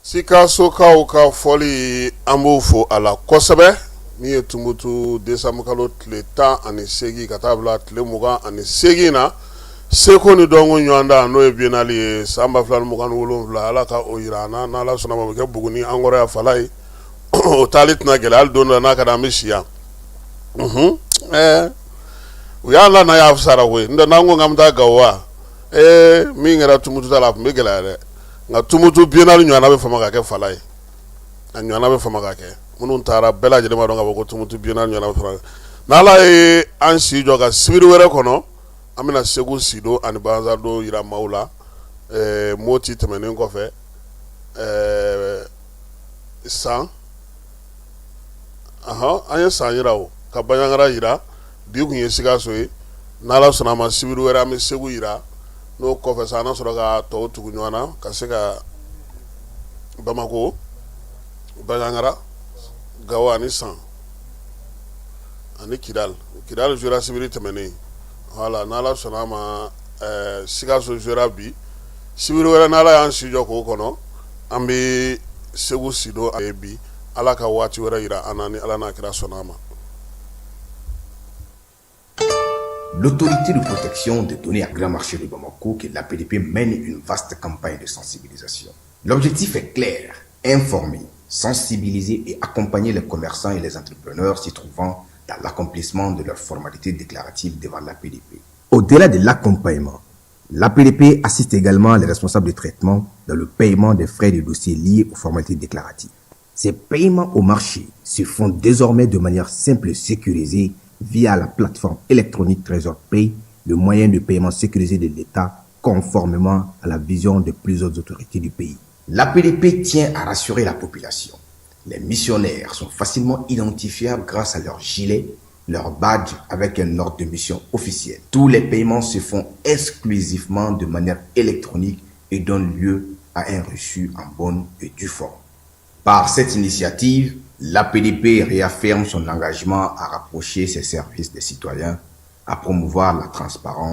Sikasokaw ka fɔli, an b'o fo a la kosɛbɛ. Min ye Tumutu décembre kalo tile 18 ka taa bila tile 28 na, seko ni dɔnko ɲɔgɔndan, n'o ye biennale ye san 2027, Ala ka o jira an na. N'Ala sɔnna ma, o bɛ kɛ Buguni an kɔrɔ yan fala ye. O taali tɛna gɛlɛya hali don dɔ la, n'a ka di an bɛ si yan. Ɛɛ, u y'an la n'a y'a fisara koyi. N'o tɛ, n'an ko k'an bɛ taa Gawo wa, ee, min kɛra Tumutu ta la, a tun bɛ gɛlɛya dɛ. Nka Tumutu biennale ɲɔgɔnna bɛ fama ka kɛ fala ye, a ɲɔgɔnna bɛ fama ka kɛ. Minnu taara, bɛɛ lajɛlen b'a dɔn k'a fɔ ko Tumutu biennale ɲɔgɔnna bɛ fama. N'Ala ye an si jɔ ka sibiri wɛrɛ kɔnɔ, an bɛna Segu Sido ani Banzado yira maaw la. Moti tɛmɛnen kɔfɛ, san an ye San yira, o ka Banjagara yira. Bi tun ye Sikaso ye. N'Ala sɔnna a ma, sibiri wɛrɛ an bɛ Segu yira. N'o kɔfɛ sa, an na sɔrɔ ka tɔw tugu ɲɔgɔn na ka se ka Bamakɔ, Banjagara, Gawo ani San ani Kidali. Kidali jouera sibiri tɛmɛnen. Voilà, n'Ala sɔnna a ma, Sikaso jouera bi. Sibiri wɛrɛ, n'Ala y'an si jɔ k'o kɔnɔ, an bɛ Segu Sido ye bi. Ala ka waati wɛrɛ yira an na, ni Ala n'a kira sɔnna a ma. L'autorité de protection des données à Grand Marché de Bamako que l'APDP mène une vaste campagne de sensibilisation. L'objectif est clair, informer, sensibiliser et accompagner les commerçants et les entrepreneurs s'y trouvant dans l'accomplissement de leurs formalités déclaratives devant l'APDP. Au-delà de l'accompagnement, l'APDP assiste également les responsables de traitement dans le paiement des frais de dossier liés aux formalités déclaratives. Ces paiements au marché se font désormais de manière simple et sécurisée via la plateforme électronique Trésor Pay, le moyen de paiement sécurisé de l'État conformément à la vision de plusieurs autorités du pays. L'APDP tient à rassurer la population. Les missionnaires sont facilement identifiables grâce à leur gilet, leur badge avec un ordre de mission officiel. Tous les paiements se font exclusivement de manière électronique et donnent lieu à un reçu en bonne et due forme. Par cette initiative, l'APDP réaffirme son engagement à rapprocher ses services des citoyens, à promouvoir la transparence.